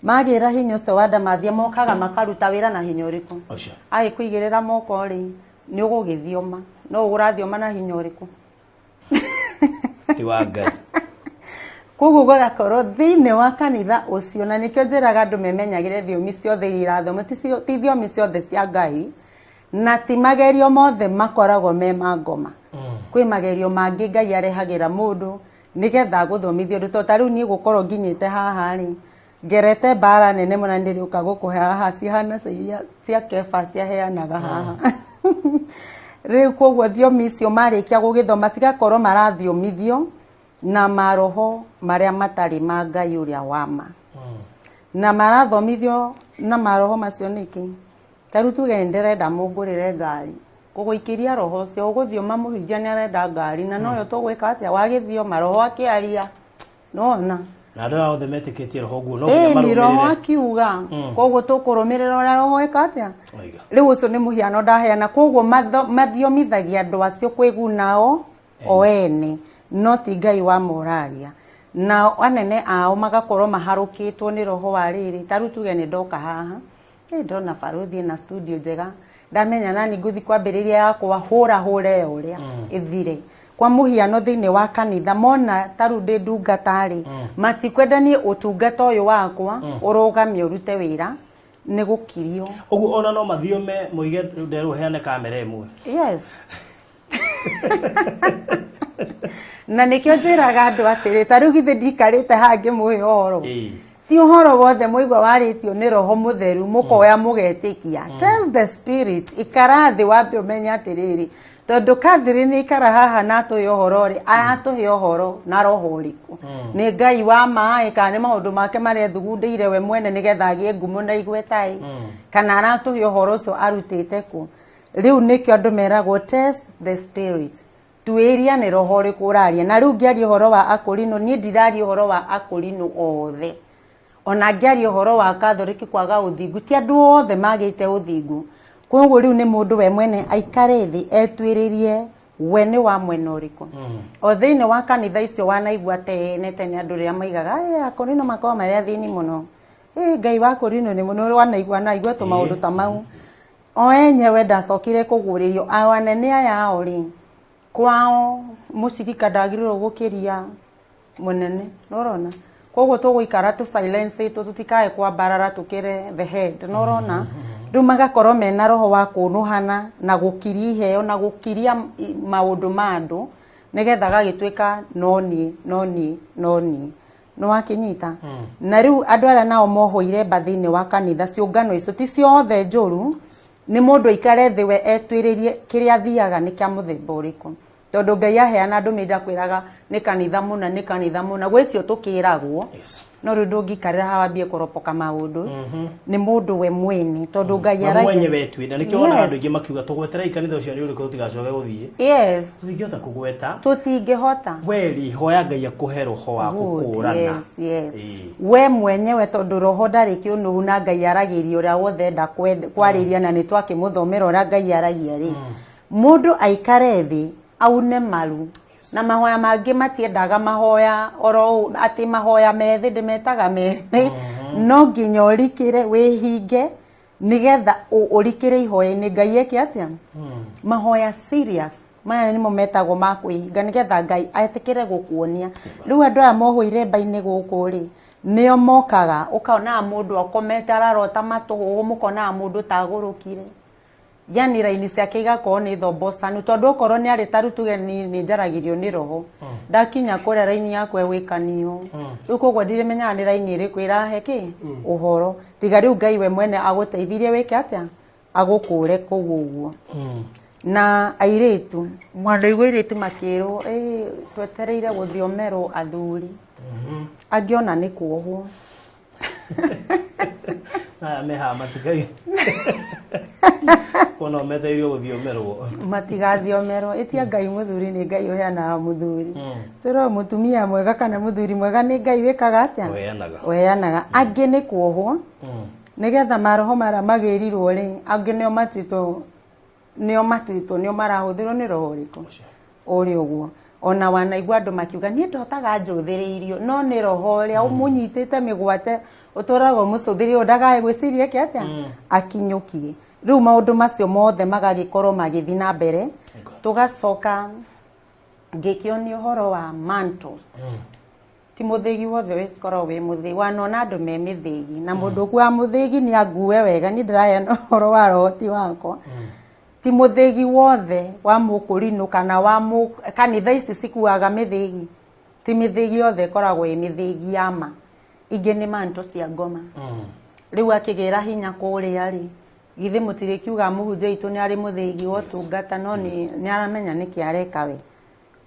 magĩra hinya ũcio wa ndamathia, mokaga makaruta wĩra na hinya ũrĩkũ?
Ũcio.
Agĩkũigĩrĩra moko rĩ, nĩ ũgũgĩthioma, no ũrathioma na hinya ũrĩkũ?
Ti wa Ngai.
Koguo gũgakorwo thĩinĩ wa kanitha ũcio, na nĩkĩo njĩraga andũ memenyagĩre thiomi ciothe iria irathomwo. Ti thiomi ciothe cia Ngai, na ti magerio mothe makoragwo me ma ngoma. Kwĩ magerio mangĩ Ngai arehagĩra mũndũ nĩgetha agũthomithie ũndũ. Tondũ ta rĩu niĩ gũkorwo nginyĩte haha rĩ, ngerete mbara nene mũno, ndĩrĩũka gũkũhe haha cihana cia iria cia Kefa ciaheanaga haha rĩu. Koguo thiomi icio marĩkia gũgĩthoma, cigakorwo marathomithio na maroho marĩa matarĩ ma Ngai ũrĩa wa ma. Na marathomithio na maroho macio nĩkĩ? Ta rĩu tuge nĩ ndĩrenda mũngũrĩre ngari, kũgũikĩria roho ũcio ũgũthioma mũhunjia nĩ arenda ngari, na noyo tũgwĩka atĩa? Wagĩthioma, roho akĩaria, nona.
Na andũ aya othe metĩkĩtie roho ũguo no nginya
Ĩni roho
marũmĩrĩre.
Akiuga koguo tũkũrũmĩrĩra ũrĩa roho ĩka atĩa.
Oiga.
Rĩu ũcio nĩ mũhiano ndaheana. Koguo mathiomithagia andũ acio kwĩgunao o ene, no ti Ngai wa moraria. Nao anene ao magakorwo maharũkĩtwo nĩ roho wa rĩrĩ. Ta rĩu tuge nĩ ndoka haha, ndona barũthi na studio njega, ndamenya nani ngũthi kwambĩrĩria yakwa, hũra hũra ĩyo ũrĩa ĩthire. Kwa mũhiano, thĩinĩ wa kanitha mona ta rĩu ndĩ ndungata rĩ, matikwenda niĩ ũtungata ũyũ wakwa ũrũgamie ũrute wĩra, nĩ gũkirio.
Ũguo ona no mathiome moige nderwo heane kamera ĩmwe.
Yes, na nĩkĩo njĩraga andũ atĩrĩ, ta rĩu githĩ ndikarĩte haha ngĩmũhe ũhoro? Ti ũhoro wothe mũigua warĩtio nĩ roho mũtheru mũkoya mũgetĩkia. Test the spirit. Ikara thĩ wambe ũmenye atĩrĩrĩ, tondũ Catherine ikara haha na atũhe ũhoro rĩ, aratũhe ũhoro na roho ũrĩkũ? Nĩ Ngai wa maĩ, kana nĩ maũndũ make marĩa ethugundĩire we mwene nĩgetha agĩe ngumo na igweta ĩ, kana aratũhe ũhoro ũcio arutĩte kũ? Rĩu nĩkĩo andũ meragwo, "Test the spirit." Tuĩria nĩ roho ũrĩkũ ũraria. Na rĩu ngĩaria ũhoro wa akũrinũ, niĩ ndiraria ũhoro wa akũrinũ othe. Ona ngĩaria ũhoro wa Katholiki kwaga ũthingu, ti andũ othe magĩte ũthingu. Koguo rĩu nĩ mũndũ we mwene aikare thĩ etuĩrĩrie we nĩ wa mwena ũrĩkũ. O thĩinĩ wa kanitha icio wanaigua tene tene andũ rĩrĩa maigaga, "Ĩ, akũrinũ makoragwo marĩ athĩni mũno. Ĩ, Ngai wa akũrinũ nĩ mũno." Wanaigua naigua tũmaũndũ ta mau. O enyewe ndacokire kũguũrĩrio ao anene aya ao rĩ, kwao mũcirika ndagĩrĩirwo gũkĩria mũnene, nĩũrona? Koguo tũgũikara tũ silence ĩtwo tũtikae kwambarara tũkĩre the head, nĩũrona? Rĩu magakorwo mena roho wa kũnũhana na gũkiria iheo na gũkiria maũndũ ma andũ nĩgetha agagĩtuĩka no niĩ, no niĩ, no niĩ. Nĩwakĩnyita? Na rĩu andũ arĩa nao mohũire mba thĩinĩ wa kanitha ciũngano icio ti ciothe njũru, nĩ mũndũ aikare thĩ we etuĩrĩrie kĩrĩa athiaga nĩ kĩa mũthemba ũrĩkũ. Tondũ Ngai aheana ndũmĩrĩri ndakwĩraga nĩ kanitha mũna nĩ kanitha mũna, gwĩ icio tũkĩragwo. No rĩu ndũngĩikarĩra haha wambie kũropoka maũndũ. Nĩ mũndũ we mwene tondũ Ngai
We
aragia.
mwenyewe etuĩra. Nĩkĩo wonaga
Yes.
andũ aingĩ makiuga tũgweterei kanitha ũcio nĩ ũrĩkũ tũtigacoke gũthiĩ.
Yes.
Tũtingĩhota kũgweta.
Tũtingĩhota.
We rĩ, hoya Ngai akũhe roho wa
Good.
gũkũrana.
Yes, yes.
Ĩĩ.
We mwenyewe tondũ roho ndarĩ kĩũnũhu na Ngai aragĩria ũrĩa wothe enda kwarĩria na nĩ twakĩmũthomera ũrĩa Ngai aragia rĩ. Mũndũ aikare thĩ aune maru. Na mahoya mangĩ matiendaga mahoya oro ũũ, atĩ mahoya methĩ ndĩmetaga methĩ. No nginya ũrikĩre wĩhinge nĩgetha ũrikĩre ihoya-inĩ Ngai eke atĩa? Mahoya serious maya nĩmo metagwo ma kwĩhinga nĩgetha Ngai etĩkĩre gũkuonia. Rĩu andũ aya mohũire mba-inĩ gũkũ rĩ, nĩo mokaga ũkonaga mũndũ akomete ararota matũhũhũ, mũkonaga mũndũ tagũrũkire. Yani raini ciake igakorwo nĩ thombocanu tondũ okorwo nĩ arĩ taru tuge nĩ njaragĩrio nĩ roho. Ndakinya kũrĩa raini yakwa ĩgwĩkanio. Rĩu koguo ndirĩmenyaga nĩ raini ĩrĩkũ ĩrahe kĩ? Ũhoro. Tiga rĩu Ngai we mwene agũteithirie wĩke atĩa? Agũkũre kũu ũguo. Na airĩtu, mwanaigua airĩtu makĩrwo, ĩ, twetereire gũthiomerwo athuri. Angĩ ona nĩ kuohwo.
Aya me haha matikai. Kuona metereirio gũthiomerwo.
Matigathiomerwo. Ĩtia Ngai mũthuri nĩ Ngai ũheanaga mũthuri. Twĩrwo mũtumia mwega kana mũthuri mwega nĩ Ngai wĩkaga atĩa?
Ũheanaga.
Ũheanaga. Angĩ nĩ kuohwo. Nĩgetha maroho marĩa magĩrirwo rĩ, angĩ nĩo matuĩtwo, nĩo matuĩtwo, nĩo marahũthĩrwo nĩ roho ũrĩkũ? Ũrĩ ũguo. Ona wanaigua andũ makiuga niĩ ndotaga njũthĩrĩirio, no nĩ roho ũrĩa ũmũnyitĩte mĩgwate ũtũraga ũmũcũthĩrĩirio ndagae gwĩciria eke atĩa? Akinyũkie. Rĩu maũndũ macio mothe magagĩkorwo magĩthiĩ na mbere. Tũgacoka ngĩkĩonio ũhoro wa mantle. Ti mũthĩgi wothe wĩkoragwo wĩ mũthĩgi. Wanona andũ me mĩthĩgi na mũndũ ũkuaga mũthĩgi nĩ angue wega, niĩ ndĩraheana ũhoro wa roho ti wakwa. Ti mũthĩgi wothe wa mũkũrinũ kana wa kanitha ici cikuaga mĩthĩgi. Ti mĩthĩgi yothe ĩkoragwo ĩ mĩthĩgi ya ma. Ingĩ nĩ mantle cia ngoma. Rĩu akĩgĩra hinya kũrĩa rĩ, githĩ mũtirĩkiuga mũhunjia witũ nĩ arĩ mũthĩgi wa ũtungata, no nĩ aramenya nĩkĩ areka we.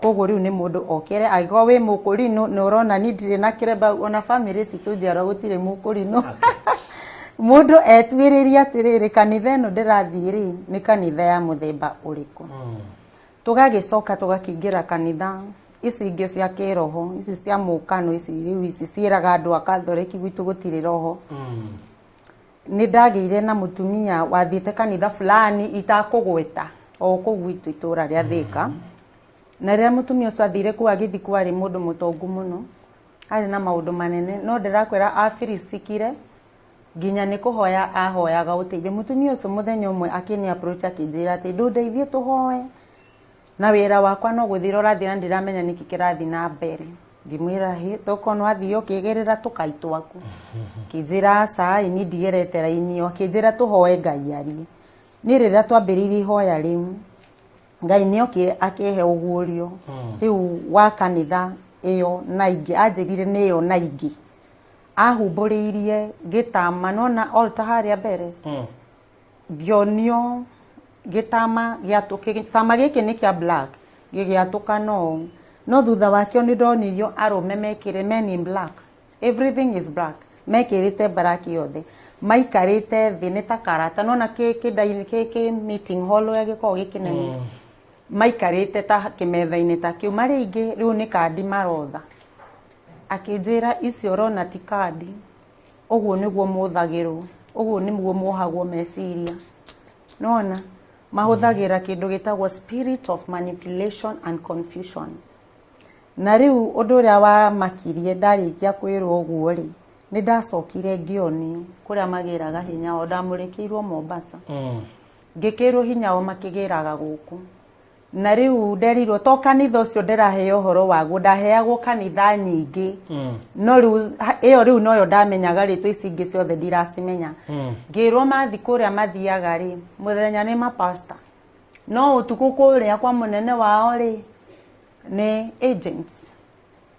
Koguo rĩu nĩ mũndũ okĩre, angĩkorwo wĩ mũkũrinũ na ũrona niĩ ndirĩ na kĩremba, ona bamĩrĩ citũ njiarwa gũtirĩ mũkũrinũ. Mũndũ etuĩrĩrie atĩrĩrĩ, kanitha ĩno ndĩrathiĩ rĩ, nĩ kanitha ya mũthemba ũrĩkũ? Tũgagĩcoka tũgakĩingĩra kanitha ici ingĩ cia kĩroho, ici cia mũkano, ici rĩu ici ciĩraga andũ a Katholiki gwitũ gũtirĩ roho. Nĩ ndagĩire na mũtumia wathiĩte kanitha fulani itakũgweta o kũu gwitũ itũra rĩa Thĩka. Na rĩrĩa mũtumia ũcio athire kũu agĩthiĩ kũu arĩ mũndũ mũtongu mũno, arĩ na maũndũ manene, no ndĩrakwĩra abiricikire nginya nĩ kũhoya ahoyaga ũteithio. Mũtumia ũcio mũthenya ũmwe akĩnĩ approach akĩnjĩra atĩ ndũndeithie tũhoe, na wĩra wakwa no gũthira ũrathira ndiramenya nĩkĩ kĩrathiĩ na mbere. Ngĩmwĩra hĩ, tokorwo nĩ wathiĩ ũkĩgĩrĩra tũkai twaku. Akĩnjĩra aca ĩ, niĩ ndigerete raini ĩyo. Akĩnjĩra tũhoe Ngai arie. Niĩ rĩrĩa twambĩrĩirie ihoya rĩu, Ngai nĩ okire akĩhe ũguũrio rĩu wa kanitha ĩyo na ingĩ, anjĩrire nĩ ĩyo na ingĩ. Ahumbũrĩirie gĩtama, nĩwona altar harĩa mbere? Ngĩonio gĩtama gĩatũke, gĩtama gĩkĩ nĩ kĩa black, gĩgĩatũka no. No thutha wakĩo nĩ ndonirio arũme mekĩre men in black. Everything is black. Mekĩrĩte black yothe. Maikarĩte thĩ nĩ ta karata. Nĩwona kĩ meeting hall ũrĩa gĩkoragwo gĩ kĩnene. Maikarĩte ta kĩmetha-inĩ ta kĩu marĩ aingĩ, rĩu nĩ kandi marotha. Akĩnjĩra icio ũrona ti kandi, ũguo nĩguo mũthagĩrwo, ũguo nĩguo muohagwo meciria. Nona mahũthagĩra kĩndũ gĩtagwo spirit of manipulation and confusion. Na rĩu ũndũ ũrĩa wamakirie ndarĩkia kwĩrwo ũguo rĩ, nĩ ndacokire ngĩonio kũrĩa magĩraga hinya wao. Ndamũrĩkĩirwo Mombasa, ngĩkĩrwo hinya wao makĩgĩraga gũkũ. Na rĩu nderirwo to kanitha ũcio ndĩraheo ũhoro waguo, ndaheagwo kanitha nyingĩ, no rĩu ĩyo rĩu noyo ndamenyaga, rĩtwa ici ingĩ ciothe ndiracimenya. Ngĩrwo mathi kũrĩa mathiaga rĩ, mũthenya nĩ mapasta, no ũtukũ kũrĩa kwa mũnene wao rĩ nĩ agents.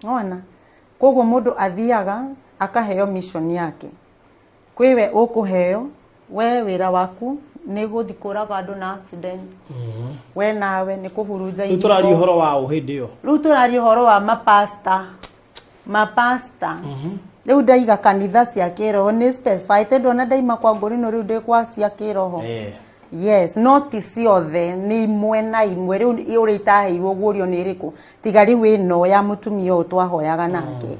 Nona koguo mũndũ athiaga akaheo mission yake. Kwĩwe ũkũheo we wĩra waku nĩ gũthi kũraga andũ na accident, we nawe nĩ kũhurunja
Rĩu tũraria ũhoro wa ũ hĩndĩ ĩyo?
Rĩu tũraria ũhoro wa mapasta. Rĩu ndaiga kanitha cia kĩroho nĩ specified, ndona ndaima kwa ngũrino, rĩu ndĩ kwa cia kĩroho. Yes, no ti ciothe, nĩ imwe na imwe. Rĩu ũrĩa itaheirwo guũrio nĩ ĩrĩkũ tiga rĩu ĩno ya mũtumia ũyũ twahoyaga nake.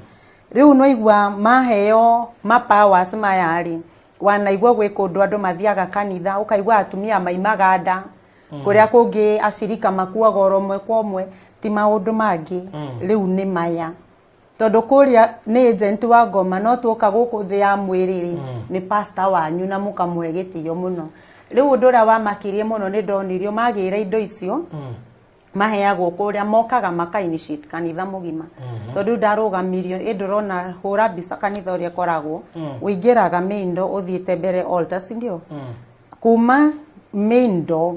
Rĩu no igua maheo ma powers maya rĩ, wanaigua gwĩ kũndũ andũ mathiaga kanitha ũkaigua atumia maimaga nda, kũrĩa kũngĩ acirika makuaga oro ũmwe kwa ũmwe. Ti maũndũ mangĩ, rĩu nĩ maya, tondũ kũrĩa nĩ agent wa ngoma, no tuoka gũkũ thĩ ya mwĩrĩ rĩ, nĩ pastor wanyu na mũkamũhe gĩtĩo mũno. Rĩu ũndũ ũrĩa wamakirie mũno nĩ ndonirio magĩra indo icio maheagwo kũrĩa, mokaga maka initiate kanitha mũgima, tondũ ndarũgamirio ĩ ndũrona hũra mbica kanitha ũrĩa ĩkoragwo. Ũingĩraga main door ũthiĩte mbere altar, si ndio? Kuma main door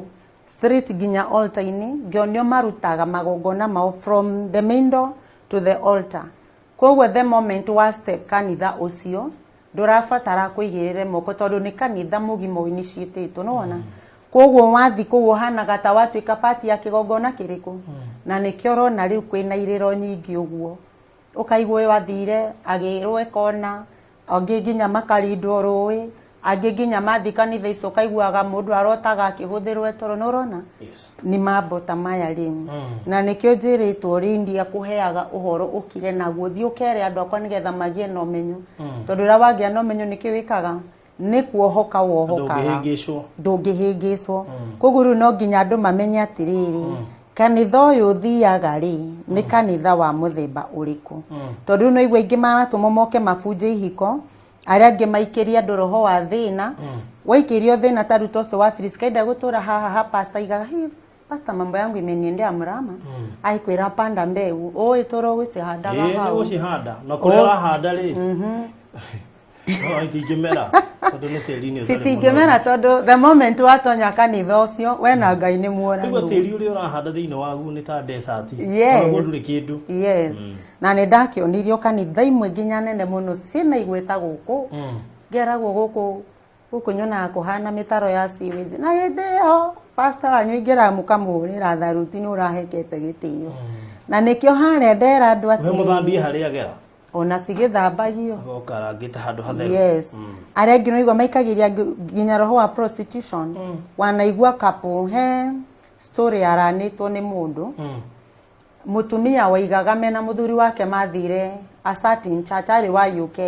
straight nginya altar-inĩ, ngĩonio marutaga magongona mao from the main door to the altar. Koguo the moment wa step kanitha ũcio, ndũrabatara kũigĩrĩre moko, tondũ nĩ kanitha mũgima ũinitiatĩtwo, nĩwona? Koguo wathi kũu ũhanaga ta watuĩka part ya kĩgongona kĩrĩkũ, na nĩkĩo ũrona rĩu kwĩna irĩro nyingĩ ũguo, ũkaigua ũyũ athire agĩrwo ekona, angĩ nginya makarindwo rũĩ, angĩ nginya mathi kanitha icio ũkaiguaga mũndũ arotaga akĩhũthĩrwo etoro, nĩ ũrona?
Yes.
Nĩ mambo ta maya rĩu, na nĩkĩo njĩrĩtwo rĩ ndia kũheaga ũhoro ũkire naguo, thiĩ ũkere andũ akwa nĩgetha magĩe na ũmenyo, tondũ ũrĩa wagĩa na ũmenyo nĩkĩ wĩkaga nĩ kuohoka wohokaga.
Ndũngĩhĩngĩcwo.
Ndũngĩhĩngĩcwo. Koguo rĩu no nginya andũ mamenye atĩrĩrĩ, kanitha ũyũ ũthiaga rĩ, nĩ kanitha wa mũthemba ũrĩkũ? Tondũ rĩu no igua aingĩ maratũmwo moke mabunje ihiko, arĩa angĩ maikĩrie andũ roho wa thĩna. Waikĩrio thĩna ta rĩu ta ũcio wa Filiskaida gũtũra haha ha pastor aigaga, "Hi, pastor, mambo yangu imeniendea mrama." Aikwĩra panda mbegu ũĩ tũrwo gũcihandaga
Ĩĩ, nĩ
hau.
gũcihanda na kũrĩa ũrahanda rĩ, no itingĩmera tondũ nĩ tĩri-inĩ ũtarĩ.
Citingĩmera tondũ the moment watonya kanitha ũcio, we na Ngai nĩ
Nĩguo
muoranwo.
tĩri ũrĩa ũrahanda thĩinĩ waguo nĩ ta desert.
Yes.
Onaguo ndũrĩ kĩndũ.
Yes, na nĩ ndakĩonirio kanitha imwe nginya nene mũno ciĩna igweta gũkũ, ngeragwo gũkũ gũkũ nyonaga kũhana mĩtaro ya sewage, na hĩndĩ ĩyo pastor wanyu ingĩraga mũkamũhũrĩra tharuti nĩ ũrahekete gĩtĩo, na nĩkĩo harĩa ndera andũ
We mũthambie
atĩrĩrĩ,
harĩa agera
ona cigĩthambagio.
Agoka arangĩte handũ hatheru.
Yes, arĩa angĩ noigua maikagĩria nginya roho wa prostitution. Wanaigua couple, he story yaranĩtwo nĩ mũndũ mũtumia waigaga mena mũthuri wake mathire a certain church arĩ wa UK,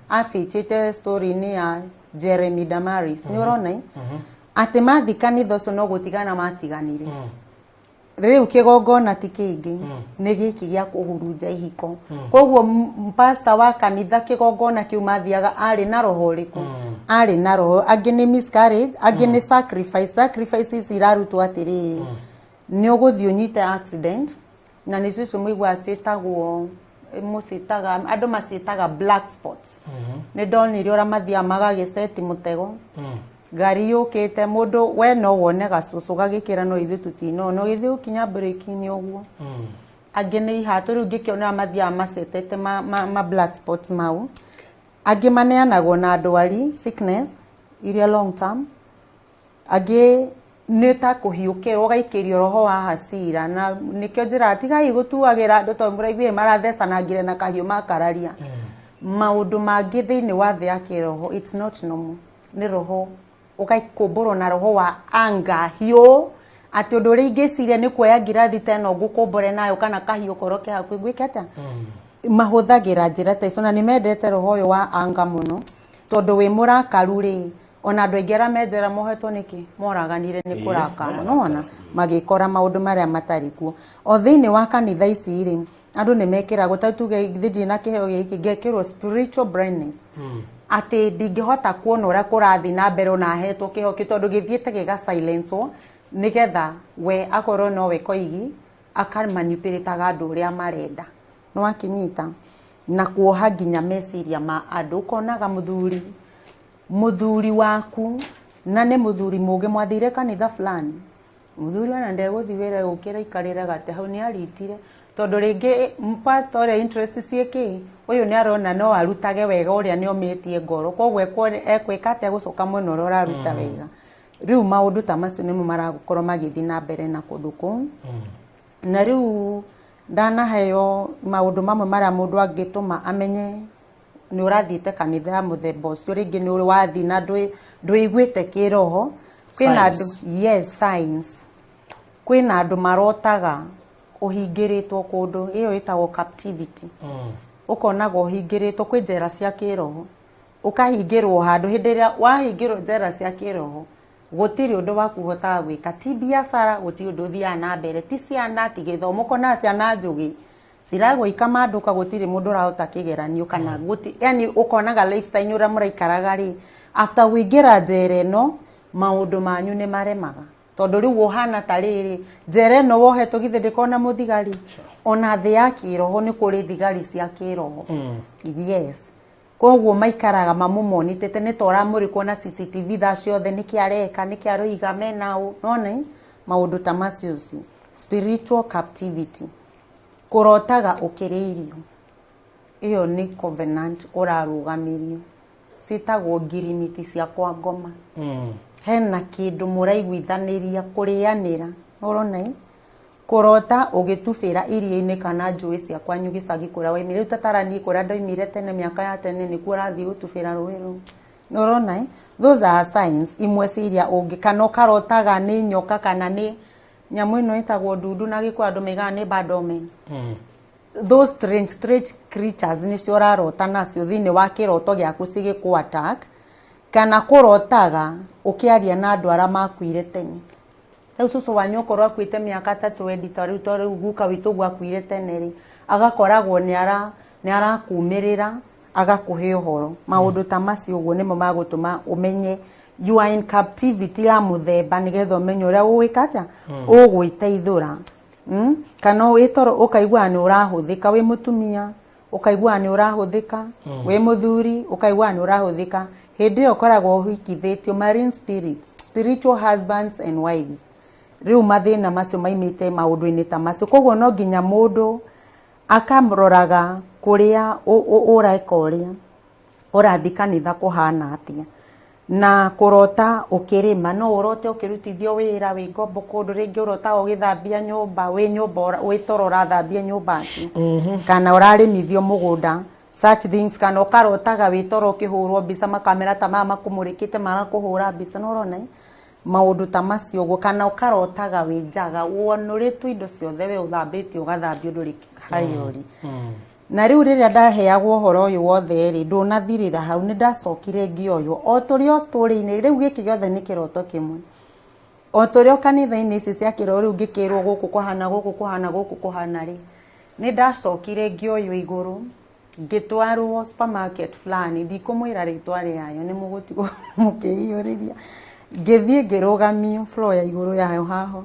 abichĩte story-inĩ ya Jeremy Damaris, nĩ ũrona ĩ? Atĩ mathi kanitha ũcio no gũtigana matiganire. Rĩu kĩgongona ti kĩngĩ, nĩ gĩkĩ gĩa kũhurunja ihiko. Koguo pastor wa kanitha kĩgongona kĩu mathiaga arĩ na roho ũrĩkũ? Arĩ na roho, angĩ nĩ miscarriage, angĩ nĩ sacrifice. Sacrifices irarutwo atĩrĩrĩ, nĩ ũgũthiĩ ũnyite accident, na nĩcio icio mũiguaga ciĩtagwo, mũciĩtaga, andũ maciĩtaga black spots. Nĩ ndonire ũrĩa mathiaga magagĩceti mũtego, ngari yũkĩte, mũndũ we no wone gacũcũ gagĩkĩra, no ithuĩ tũtinona, ũgĩthiĩ gũkinya breki-inĩ ũguo. Angĩ nĩ ihatũ, rĩu ngĩkĩona mathiaga macetete ma black spots mau. Angĩ maneanagwo na ndwari, sickness iria long term, angĩ nĩ ta kũhiũkĩrwo ũgaikĩrio roho wa hasira, na nĩkĩo njĩraga tigai gũtuagĩra andũ, tondũ mũraiguire marathecanangire na kahiũ makararia maũndũ mangĩ thĩinĩ wa thĩ ya kĩroho. It's not normal, nĩ roho ũgakũmbũrwo na roho wa anga hiũ. Atĩ ũndũ ũrĩa ingĩciria nĩ kuoya ngirathi ta ĩno ngũkũmbũre nayo kana kahiũ korwo ke hakuhĩ ngwĩke atĩa. Mahũthagĩra njĩra ta icio na nĩ mendete roho ũyũ wa anga mũno, tondũ wĩ mũrakaru rĩ, ona andũ aingĩ arĩa me njera mohetwo nĩkĩ moraganire nĩ kũrakara.
No
nĩwona magĩkora maũndũ marĩa matarĩ kuo. O thĩinĩ wa kanitha ici rĩ, andũ nĩ mekĩragwo, ta tuge githĩ ndirĩ na kĩheo gĩkĩ, ngekĩrwo spiritual blindness, atĩ ndingĩhota kuona ũrĩa kũrathiĩ na mbere ona hetwo kĩheo kĩu, tondũ gĩthiĩte gĩga silencewo nĩgetha we akorwo nowe koigi akamanipulataga andũ ũrĩa marenda. Nĩwakinyita na kuoha nginya meciria ma andũ. Ũkonaga mũthuri waku na nĩ mũthuri mũgĩ, mwathire kanitha fulani, mũthuri ona ndegũthiĩ wĩra, ũkĩra ikarĩre gate hau nĩ aritire, tondũ rĩngĩ pastor ũrĩa interest ciĩkĩ ũyũ nĩ arona no arutage wega ũrĩa nĩ omĩtie ngoro, koguo ekwĩka atĩa gũcoka mwena ũrĩa ũraruta wega. Rĩu maũndũ ta macio nĩmo marakorwo magĩthiĩ na mbere na kũndũ kũu. Na rĩu ndanaheo maũndũ mamwe marĩa mũndũ angĩtũma amenye nĩ ũrathiĩte kanitha ya mũthemba ũcio, rĩngĩ nĩ wathiĩ na ndwĩiguĩte kĩroho. Kwĩna andũ, yes, signs. Kwĩna andũ marotaga ũhingĩrĩtwo kũndũ, ĩyo ĩtagwo captivity. Ũkonaga ũhingĩrĩtwo kwĩ njera cia kĩroho, ũkahingĩrwo handũ. Hĩndĩ ĩrĩa wahingĩrwo njera cia kĩroho, gũtirĩ ũndũ waku ũhotaga gwĩka, ti biacara, gũtirĩ ũndũ ũthiaga na mbere, ti ciana, ti gĩthomo. Ũkonaga ciana njũgĩ ciragwa ikamandũka, gũtirĩ mũndũ ũrahota kĩgeranio kana gũti, yani ũkonaga lifestyle ũrĩa mũraikaraga rĩ, after kũingĩra njera ĩno maũndũ manyu nĩ maremaga, tondũ rĩu ũhana ta rĩrĩ njera ĩno wohetwo githĩ ndĩkorwo na mũthigari. Ona thĩ ya kĩroho nĩ kũrĩ thigari cia kĩroho. Yes, koguo maikaraga mamũmonitĩte nĩ ta ũramũrĩkwo na CCTV thaa ciothe, nĩkĩ areka, nĩkĩ aroiga, mena ũ nona maũndũ ta macio ũcio. Spiritual captivity, kũrotaga ũkĩrĩirio, ĩyo nĩ covenant ũrarũgamĩrio, ciĩtagwo ngirimiti cia kwa ngoma. Hena kĩndũ mũraiguithanĩria kũrĩanĩra, ũrona ĩ kũrota ũgĩtubĩra iria-inĩ kana njũĩ cia kwanyu gĩcagi kũrĩa waimire. Rĩu tataraniĩ kũrĩa ndoimire tene, mĩaka ya tene, nĩkuo ũrathiĩ gũtubĩra rũĩ rũu, nĩũrona ĩ. Those are signs imwe cia iria ũngĩ, kana ũkarotaga nĩ nyoka kana nĩ nyamũ ĩno ĩtagwo ndundu na Gĩkũyũ andũ maigaga nĩ bad omen. Those strange, strange creatures nĩcio ũrarota nacio thĩinĩ wa kĩroto gĩaku cigĩkũ attack. Kana kũrotaga ũkĩaria na andũ arĩa makuire tene. Rĩu cũcũ wanyu okorwo akuĩte mĩaka ta 20, ta rĩu, ta rĩu guka witũ ũguo akuire tene rĩ, agakoragwo nĩ arakumĩrĩra agakũhe ũhoro. Maũndũ ta macio ũguo nĩmo magũtũma ũmenye you are in captivity ya mũthemba, nĩgetha ũmenye ũrĩa ũgwĩka atĩa ũgwĩteithũra. Kana wĩ toro ũkaigua nĩ ũrahũthĩka, wĩ mũtumia ũkaigua nĩ ũrahũthĩka, wĩ mũthuri ũkaigua nĩ ũrahũthĩka, hĩndĩ ĩyo ũkoragwo ũhikithĩtio marine spirits, spiritual husbands and wives. Rĩu mathĩna macio maimĩte maũndũ-inĩ ta macio, koguo no nginya mũndũ akaroraga kũrĩa ũreka, ũrĩa ũrathiĩ kanitha kũhana atĩa. Na kũrota ũkĩrĩma, no ũrote ũkĩrutithio wĩra wĩ ngombo kũndũ, rĩngĩ ũrotaga ũgĩthambia nyũmba, wĩ nyũmba wĩ toro ũrathambia nyũmba atĩ kana ũrarĩmithio mũgũnda, such things. Kana ũkarotaga wĩ toro ũkĩhũrwo mbica, makamera ta maya makũmũrĩkĩte marakũhũra mbica, no ũrona maũndũ ta macio ũguo. Kana ũkarotaga wĩ njaga wonũrĩtwo indo ciothe, we ũthambĩtie ũgathambio, ndũrĩ harĩa ũrĩ. Na rĩu rĩrĩa ndaheagwo ũhoro ũyũ wothe rĩ, ndũnathirĩra hau, nĩ ndacokire ngĩoywo o tũrĩ o story-inĩ. Rĩu gĩkĩ gĩothe nĩ kĩroto kĩmwe, o tũrĩ o kanitha-inĩ ici cia kĩroho. Rĩu ngĩkĩrwo gũkũ kũhana, gũkũ kũhana, gũkũ kũhana rĩ, nĩ ndacokire ngĩoywo igũrũ ngĩtwarwo supermarket fulani, ndikũmwĩra rĩtwa rĩayo nĩ mũgũtigwo mũkĩiyũrĩria. Ngĩthiĩ ngĩrũgamio floor ya igũrũ yayo haho,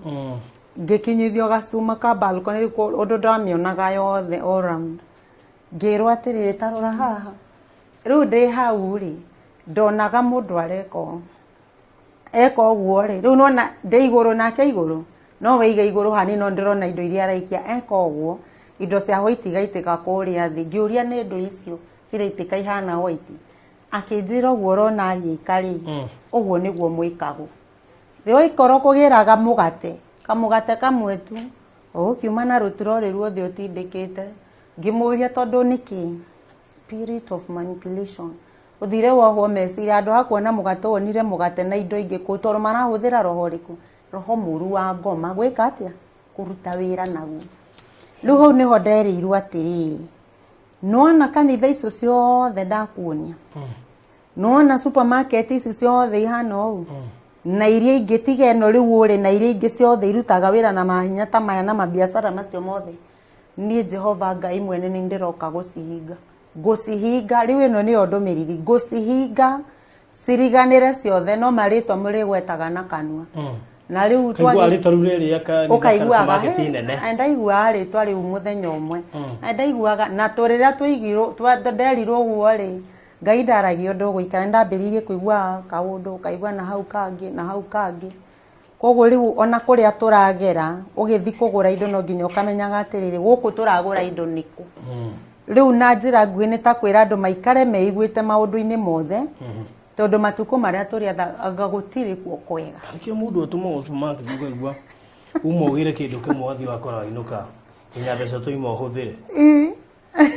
ngĩkinyithio gacuma ka balcony, rĩu ũndũ ndamĩonaga yothe all round. Ngĩrwo atĩrĩrĩ, ta rora haha. Rĩu ndĩ hau rĩ, ndonaga mũndũ areka ũũ, eka ũguo rĩ, rĩu nona ndĩ igũrũ nake igũrũ, no waiga igũrũ hanini, no ndĩrona indo iria araikia. Eka ũguo, indo cia white igaitĩka kũrĩa thĩ. Ngĩũria nĩ indo icio ciraitĩka ihana white, akĩnjĩra ũguo ũrona agĩka rĩ, ũguo nĩguo mwĩkagwo. Rĩu ikorwo kũgĩraga mũgate, kamũgate kamwe tu, ũgũkiuma na rũturori ruothe ũtindĩkĩte. Ngĩmũria tondũ nĩkĩ? Spirit of manipulation, ũthire wohwo meciria, handũ ha kuona mũgate wonire mũgate na indo ingĩ kũu, tondũ marahũthĩra roho ũrĩkũ? Roho mũru wa ngoma gwĩka atĩa? Kũruta wĩra naguo. Rĩu hau nĩho nderĩirwo atĩrĩrĩ, nĩwona kanitha icio ciothe ndakuonia, nĩwona supermarket ici ciothe ihana ũũ, na iria ingĩ tiga ĩno rĩu ũrĩ, na iria ingĩ ciothe irutaga wĩra na mahinya ta maya na mabiacara macio mothe, niĩ Jehova Ngai mwene nĩ ndĩroka gũcihinga. Ngũcihinga, rĩu ĩno nĩyo ndũmĩrĩri, ngũcihinga ciriganĩre ciothe, no marĩtwa mũrĩgwetaga na kanua. Na rĩu
Kaigua rĩtwa rĩu rĩrĩa kanitha kana
ũkaiguaga
supermarket nene.
Ndaiguaga rĩtwa rĩu mũthenya ũmwe. Ndaiguaga na tũrĩrĩa twaiguirwo nderirwo ũguo rĩ, Ngai ndaragia ũndũ ũgũikara, nĩndambĩrĩirie kũigua kaũndũ, ũkaigua na hau kangĩ, na hau kangĩ. Koguo rĩu ona kũrĩa tũragera, ũgĩthiĩ kũgũra indo no nginya ũkamenyaga atĩrĩrĩ, gũkũ tũragũra indo nĩkũ. Rĩu na njĩra nguhĩ nĩ ta kwĩra andũ maikare meiguĩte maũndũ-inĩ mothe, tondũ matukũ marĩa tũrĩ anga gũtirĩ kuo kwega.
Nĩkĩo mũndũ atũmagwo supermarket ũkaigua uma ũgĩre kĩndũ kĩmwe wathiĩ wakora wainũka nginya mbeca tũima ũhũthĩre.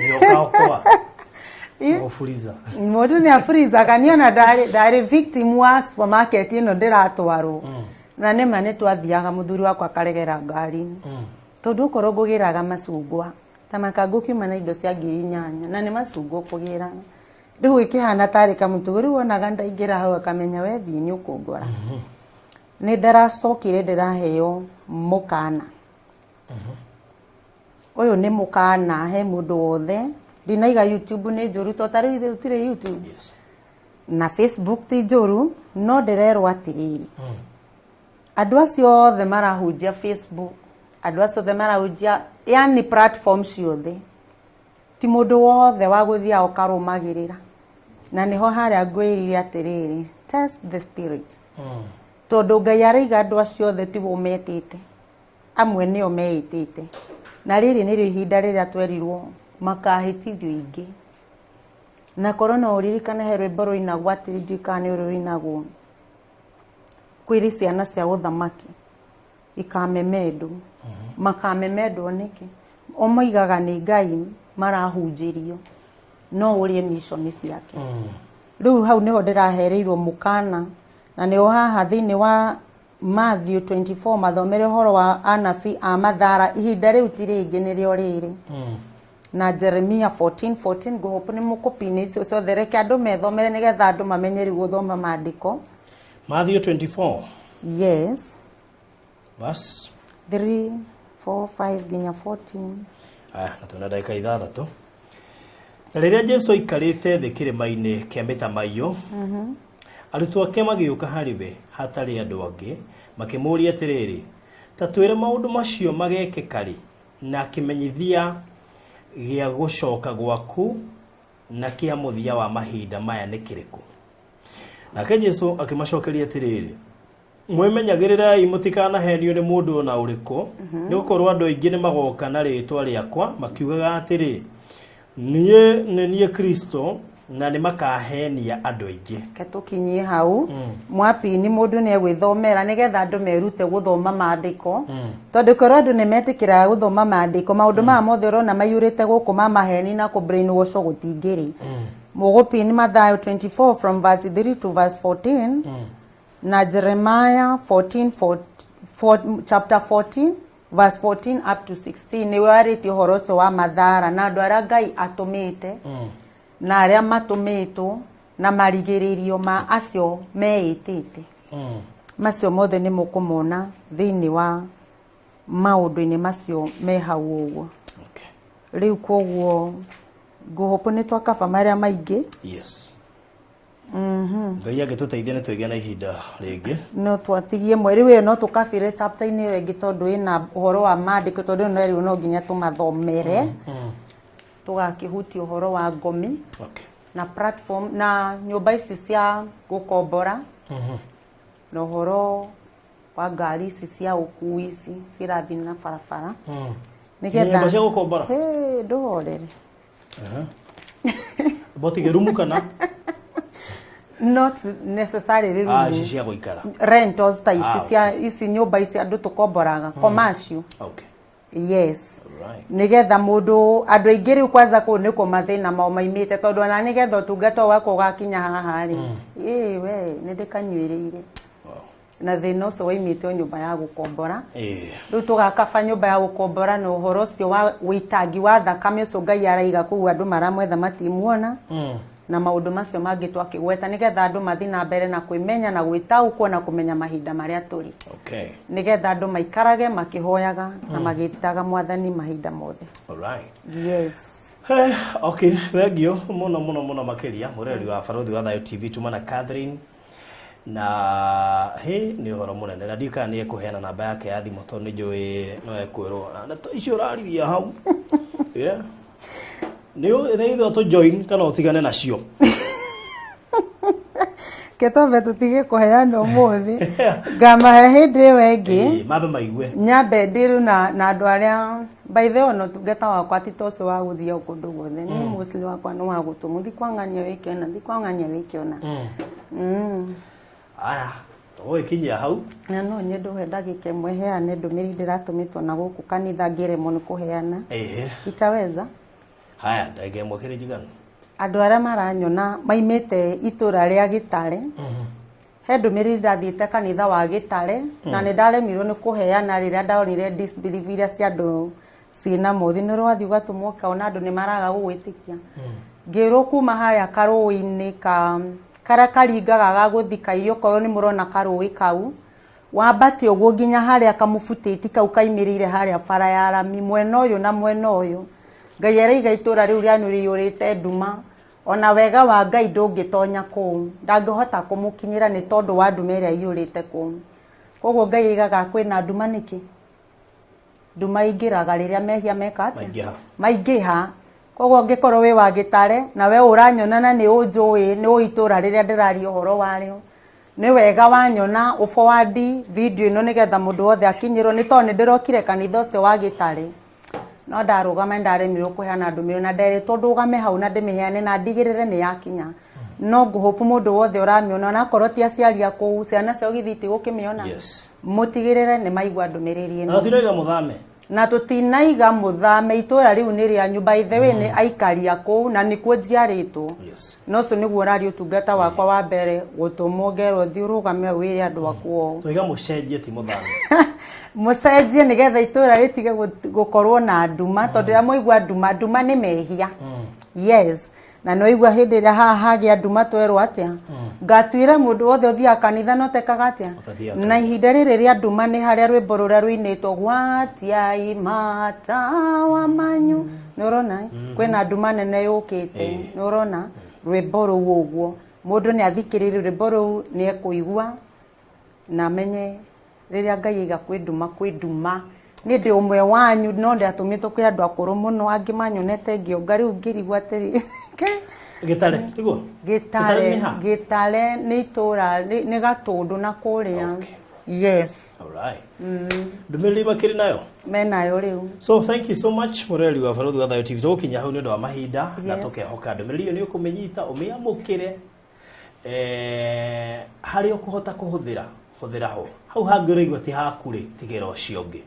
Nyoka okoa. Gũburiza.
Mũndũ nĩ aburizaga. Niĩ ona ndarĩ victim wa supermarket ĩno ndĩratwarwo. Na nĩma nĩ twathiaga mũthuri wakwa akaregera ngari-inĩ. Tondũ okorwo ngũgĩraga macungwa ta makangũ kiuma na indo cia 8,000 na nĩ macungwa ũkũgĩraga. Rĩu ĩkĩhana tarĩ kamũtugo, rĩu onaga ndaingĩra hau akamenya we thiĩ nĩ ũkũngora. Nĩ ndĩracokire ndĩraheo mũkana. Ũyũ nĩ mũkana he mũndũ wothe. Ndinaiga YouTube nĩ njũru, to ta rĩu ithuĩ tũtirĩ YouTube. Na Facebook ti njũru, no ndĩrerwo atĩrĩrĩ. Andũ acio othe marahunjia Facebook, andũ acio othe marahunjia, yani platform ciothe, ti mũndũ wothe wa gũthiaga ũkarũmagĩrĩra. Na nĩho harĩa ngwĩrire atĩrĩrĩ, test the spirit. Tondũ Ngai araiga andũ acio othe tiwe ũmetĩte, amwe nĩo meĩtĩte. Na rĩrĩ nĩrĩo ihinda rĩrĩa twerirwo makahĩtithio ingĩ. Na korwo no ũririkane he rwĩmbo rũinagwo atĩrĩ, ndiũĩ kana nĩ ũrĩ rũinagwo, kwĩrĩ ciana cia ũthamaki ikamemendwo. Makamemendwo nĩkĩ? O moigaga nĩ Ngai marahunjĩrio, no ũrĩe mission ciake. Rĩu hau nĩho ndĩrahereirwo mũkana, na nĩho haha thĩinĩ wa Matthew 24 mathomere ũhoro wa anabii a mathara, ihinda rĩu ti rĩngĩ nĩrĩo rĩrĩ. Na Jeremia 14:14, ngũhope nĩ mũkũpini icio ciothe, reke andũ methomere nĩgetha andũ mamenye rĩu gũthoma maandĩko.
Matthew 24.
Yes.
Verse
3, 4, 5 nginya 14.
Aya, na twĩna ndagĩka 6. Na rĩrĩa Jesu aikarĩte thĩ kĩrĩma-inĩ kĩa mĩtamaiyũ, arutwo ake magĩũka harĩ we hatarĩ andũ angĩ, makĩmũũria atĩrĩrĩ, ta twĩre maũndũ macio magekĩka rĩ, na kĩmenyithia gĩa gũcoka gwaku na kĩa mũthia wa mahinda maya nĩ kĩrĩkũ? Nake Jesu akĩmacokeria atĩrĩrĩ, mwĩmenyagĩrĩrei mũtikanahenio nĩ mũndũ o na ũrĩkũ, nĩ gũkorwo andũ aingĩ nĩ magoka na rĩĩtwa rĩakwa makiugaga atĩrĩ, niĩ nĩ niĩ Kristo, na nĩ makahenia andũ aingĩ.
Reke tũkinyie hau. Mwapini mũndũ nĩ egwĩthomera nĩgetha andũ merute gũthoma maandĩko, tondũ korwo andũ nĩ metĩkĩraga gũthoma maandĩko, maũndũ maya mothe ũrona maiyũrĩte gũkũ ma maheni na kũ brainwash gũtingĩrĩ. Mũgũpini Mathayo 24 from verse 3 to verse 14, na Jeremiah 14, 4, chapter 14 verse 14 up to 16, nĩ warĩtie ũhoro ũcio wa mathara na andũ arĩa Ngai atũmĩte na arĩa matũmĩtwo na marigĩrĩrio ma acio meĩtĩte. Macio mothe nĩ mũkũmona thĩinĩ wa maũndũ-inĩ macio me hau ũguo. Rĩu koguo ngũhũpũ nĩ twakaba marĩa maingĩ.
Yes. Ngai angĩtũteithia nĩ twĩgĩa na ihinda rĩngĩ.
No twatigie mweri ũyũ, no tũkabire chapter-inĩ ĩyo ĩngĩ tondũ ĩna ũhoro wa maandĩko, tondũ ĩno rĩu no nginya tũmathomere. Tũgakĩhutia ũhoro wa ngomi na platform na nyũmba ici cia gũkombora, na ũhoro wa ngari ici cia ũkui ici cirathiĩ na barabara.
Nyũmba cia gũkombora?
Hĩ, ndũhorere.
Botige rumu kana?
Not necessarily
Ah,
room.
ici cia gũikara.
Rentals ta ici cia ici nyũmba ici andũ tũkomboraga, commercial. Yes. Nĩgetha mũndũ, andũ aingĩ rĩu kwanza kũu nĩkuo mathĩna mao maimĩte, tondũ ona nĩgetha ũtungata ũyũ wakwa ũgakinya haha rĩ, ĩĩ we nĩ ndĩkanyuĩrĩire. Na thĩna ũcio waimĩte o nyũmba ya gũkombora. Rĩu tũgakaba nyũmba ya gũkombora na ũhoro ũcio wa wĩitangi wa thakame ũcio Ngai araiga kũu andũ maramwetha matimuona. Na maũndũ macio mangĩ twakĩgweta nĩgetha andũ mathiĩ na mbere na kwĩmenya na gwĩtaũkwo na kũmenya mahinda marĩa tũrĩ. Nĩgetha andũ maikarage makĩhoyaga na magĩtaga Mwathani mahinda mothe.
All right.
Yes.
Okay, thank you muno muno muno makiria mureri wa Barothi wa Thayo TV tuma na Catherine na he nĩ ũhoro mũnene na ndiũĩ kana nĩ ekũheana namba yake ya thimũ tondũ nĩ njũĩ no ekwĩrwo na ndeto icio ũraririe hau, yeah. Nĩ ithuĩ tũ join kana ũtigane nacio.
Ke twambe tũtige kũheana ũmũthĩ, ngamahe hĩndĩ ĩyo ĩngĩ.
Mambe maigue.
Nyambe ndĩrũ na andũ arĩa, by the way, ona ũtungata wakwa ti ta ũcio wa gũthiĩ o kũndũ guothe. Niĩ mostly wakwa nĩ wa gũtũmwo, thi kwa ng'ania wĩke ũna, thi kwa ng'ania wĩke ũna.
Aya, tũgũgĩkinyia hau.
Na no nyende ũhe ndagĩka ĩmwe heane ndũmĩrĩri ndĩratũmĩtwo na gũkũ kanitha ngĩremwo nĩ kũheana. Itaweza.
Haya, ndagĩka ĩmwe kĩrĩ njiganu.
Andũ arĩa maranyona maimĩte itũra rĩa Gĩtare, he ndũmĩrĩri ndathiĩte kanitha wa Gĩtare na nĩ ndaremirwo nĩ kũheana rĩrĩa ndonire disbelief iria cia andũ ciĩna mothi. Nĩ ũrathiĩ ũgatũmwo ũkaona andũ nĩ maraga gũgwĩtĩkia. Ngĩrwo kuma harĩa karũĩ-inĩ ka karĩa karingaga ga gũthika irio, okorwo nĩ mũrona karũĩ kau, wambate ũguo nginya harĩa kamũbutĩti kau kaimĩrĩire harĩa bara ya rami mwena ũyũ na mwena ũyũ. Ngai araiga itũra rĩu rĩanyu rĩiyũrĩte nduma, ona wega wa Ngai ndũngĩtonya kũu, ndangĩhota kũmũkinyĩra nĩ tondũ wa nduma ĩrĩa iyũrĩte kũu. Koguo Ngai aigaga kwĩna nduma nĩkĩ? Nduma ingĩraga rĩrĩa mehia meka atĩa?
Maingĩha.
Maingĩha. Koguo ũngĩkorwo wĩ wa Gĩtare na we ũranyona na nĩ ũnjũĩ, nĩ ũĩ itũra rĩrĩa ndĩraria ũhoro warĩo, nĩ wega wanyona ũ forward video ĩno nĩgetha mũndũ wothe akinyĩrwo, nĩ tondũ nĩ ndĩrokire kanitha ũcio wa Gĩtare no ndarũgama nĩ ndaremirwo kũheana ndũmĩrĩri na nderĩtwo ndũgame hau na ndĩmĩheane na ndigĩrĩre nĩ yakinya. No ngũhope mũndũ wothe ũramĩona, onakorwo ti aciari a kũu, ciana ciao githĩ itigũkĩmĩona? Mũtigĩrĩre nĩ maigua ndũmĩrĩri ĩno.
Na tũtiraiga mũthame.
Na tũtinaiga mũthame, itũra rĩu nĩ rĩanyu. By the way, nĩ aikari a kũu na nĩkuo njiarĩtwo. No ũcio nĩguo ũrari ũtungata wakwa wa mbere gũtũmwo ngerwo thiĩ ũrũgame hau wĩre andũ aku ũũ.
Tũiga mũcenjie ti mũthame.
Mũcenjie nĩgetha itũra rĩtige gũkorwo na nduma, tondũ rĩrĩa mwaigua nduma, nduma nĩ mehia. Yes. Na nĩ waigua hĩndĩ ĩrĩa haha hagĩa nduma twerwo atĩa? Ngatuĩra mũndũ wothe ũthiaga kanitha no tekaga atĩa?
Ũtathiaga
Na
kanitha.
Ihinda rĩrĩ rĩa nduma nĩ harĩa rwĩmbo rũrĩa rũinĩtwo gwatiai matawa manyu. Nĩ ũrona? Kwĩna nduma nene yũkĩte. Nĩ ũrona? Rwĩmbo rũu ũguo. Mũndũ nĩ athikĩrĩrie rwĩmbo rũu nĩ ekũigua na amenye rĩrĩa Ngai aiga kwĩ nduma, kwĩ nduma. Niĩ ndĩ ũmwe wanyu no ndatũmĩtwo kwĩ andũ akũrũ mũno angĩ manyonete ngĩonga rĩu ngĩrigwo atĩrĩ.
Gĩtare, tiguo?
Gĩtare,
Gĩtare nĩ ha?
Gĩtare nĩ itũra, nĩ Gatũndũ na kũrĩa. Yes.
All right. Ndũmĩrĩri makĩrĩ nayo?
Menayo rĩu.
So thank you so much mũreri wa Barothi wa Thayo TV. Tũgũkinya hau nĩ ũndũ wa mahinda na tũkehoka ndũmĩrĩri ĩyo nĩ ũkũmĩnyita ũmĩamũkĩre harĩa ũkũhota kũhũthĩra hũthĩra ho hau hangĩ ũraigua ti haku rĩ tigĩra ũcio ũngĩ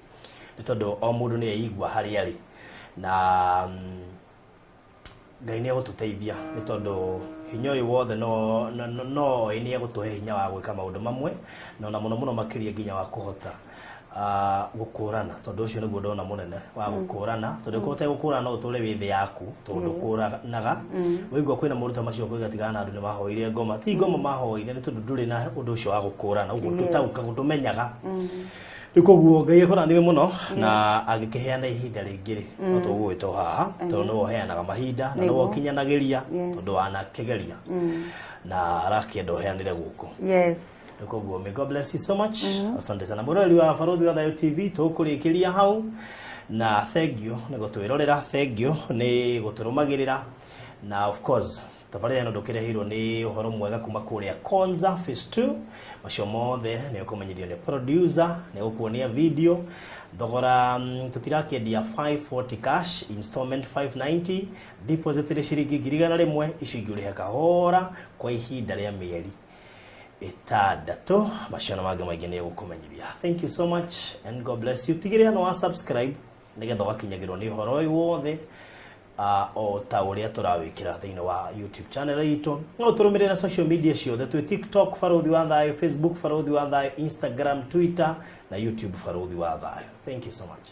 nĩ tondũ o mũndũ nĩ eigua harĩa arĩ na Ngai nĩ egũtũteithia nĩ tondũ hinya ũyũ wothe no oĩ nĩ egũtũhe hinya wa gwĩka maũndũ mamwe na ona mũno mũno makĩria nginya wa kũhota gũkũrana tondũ ũcio nĩguo ndona mũnene wa gũkũrana tondũ korwo ũtegũkũrana no ũtũre wĩ thĩ yaku tondũ ndũkũranaga. Waigua kwĩna maũndũ ta macio ũkoiga tigana na andũ nĩ mahoire ngoma ti ngoma mahoire nĩ tondũ ndũrĩ na ũndũ ũcio wa gũkũrana ũguo ndũtaũkagwo ndũmenyaga. Rĩu koguo Ngai akũrathime mũno na angĩkĩheana ihinda rĩngĩ rĩ no tũgũgwĩta o haha tondũ nĩwe ũheanaga mahinda na nĩwe ũkinyanagĩria tondũ wanakĩgeria na arakĩenda ũheanĩre gũkũ. Rĩu koguo may God bless you so much. Asante sana mũroreri wa Barothi wa Thayo TV, tũkũrĩkĩria hau na thank you nĩ gũtwĩrorera, thank you nĩ gũtũrũmagĩrĩra na of course tabarĩra ĩno ndũkĩreheirwo nĩ ũhoro mwega kuma kũrĩa Konza Phase 2. Macio mothe nĩ ũkũmenyithio nĩ producer nĩ gũkuonia video thogora. Tũtirakĩendia 540 cash, installment 590, deposit nĩ ciringi 100,000, icio ingĩ ũrĩhe kahora kwa ihinda rĩa mĩeri 6. Macio na mangĩ maingĩ nĩ egũkũmenyithia. Thank you so much and God bless you. Tigĩrĩra nĩ wa subscribe nĩgetha ũgakinyagĩrwo nĩ ũhoro ũyũ wothe. O ta ũrĩa tũrawĩkĩra thĩinĩ wa YouTube channel itũ. No tũrũmĩrĩre na social media ciothe, twĩ TikTok Barũthi wa Thayũ, Facebook Barũthi wa Thayũ, Instagram, Twitter na YouTube Barũthi wa Thayũ. Thank you so much.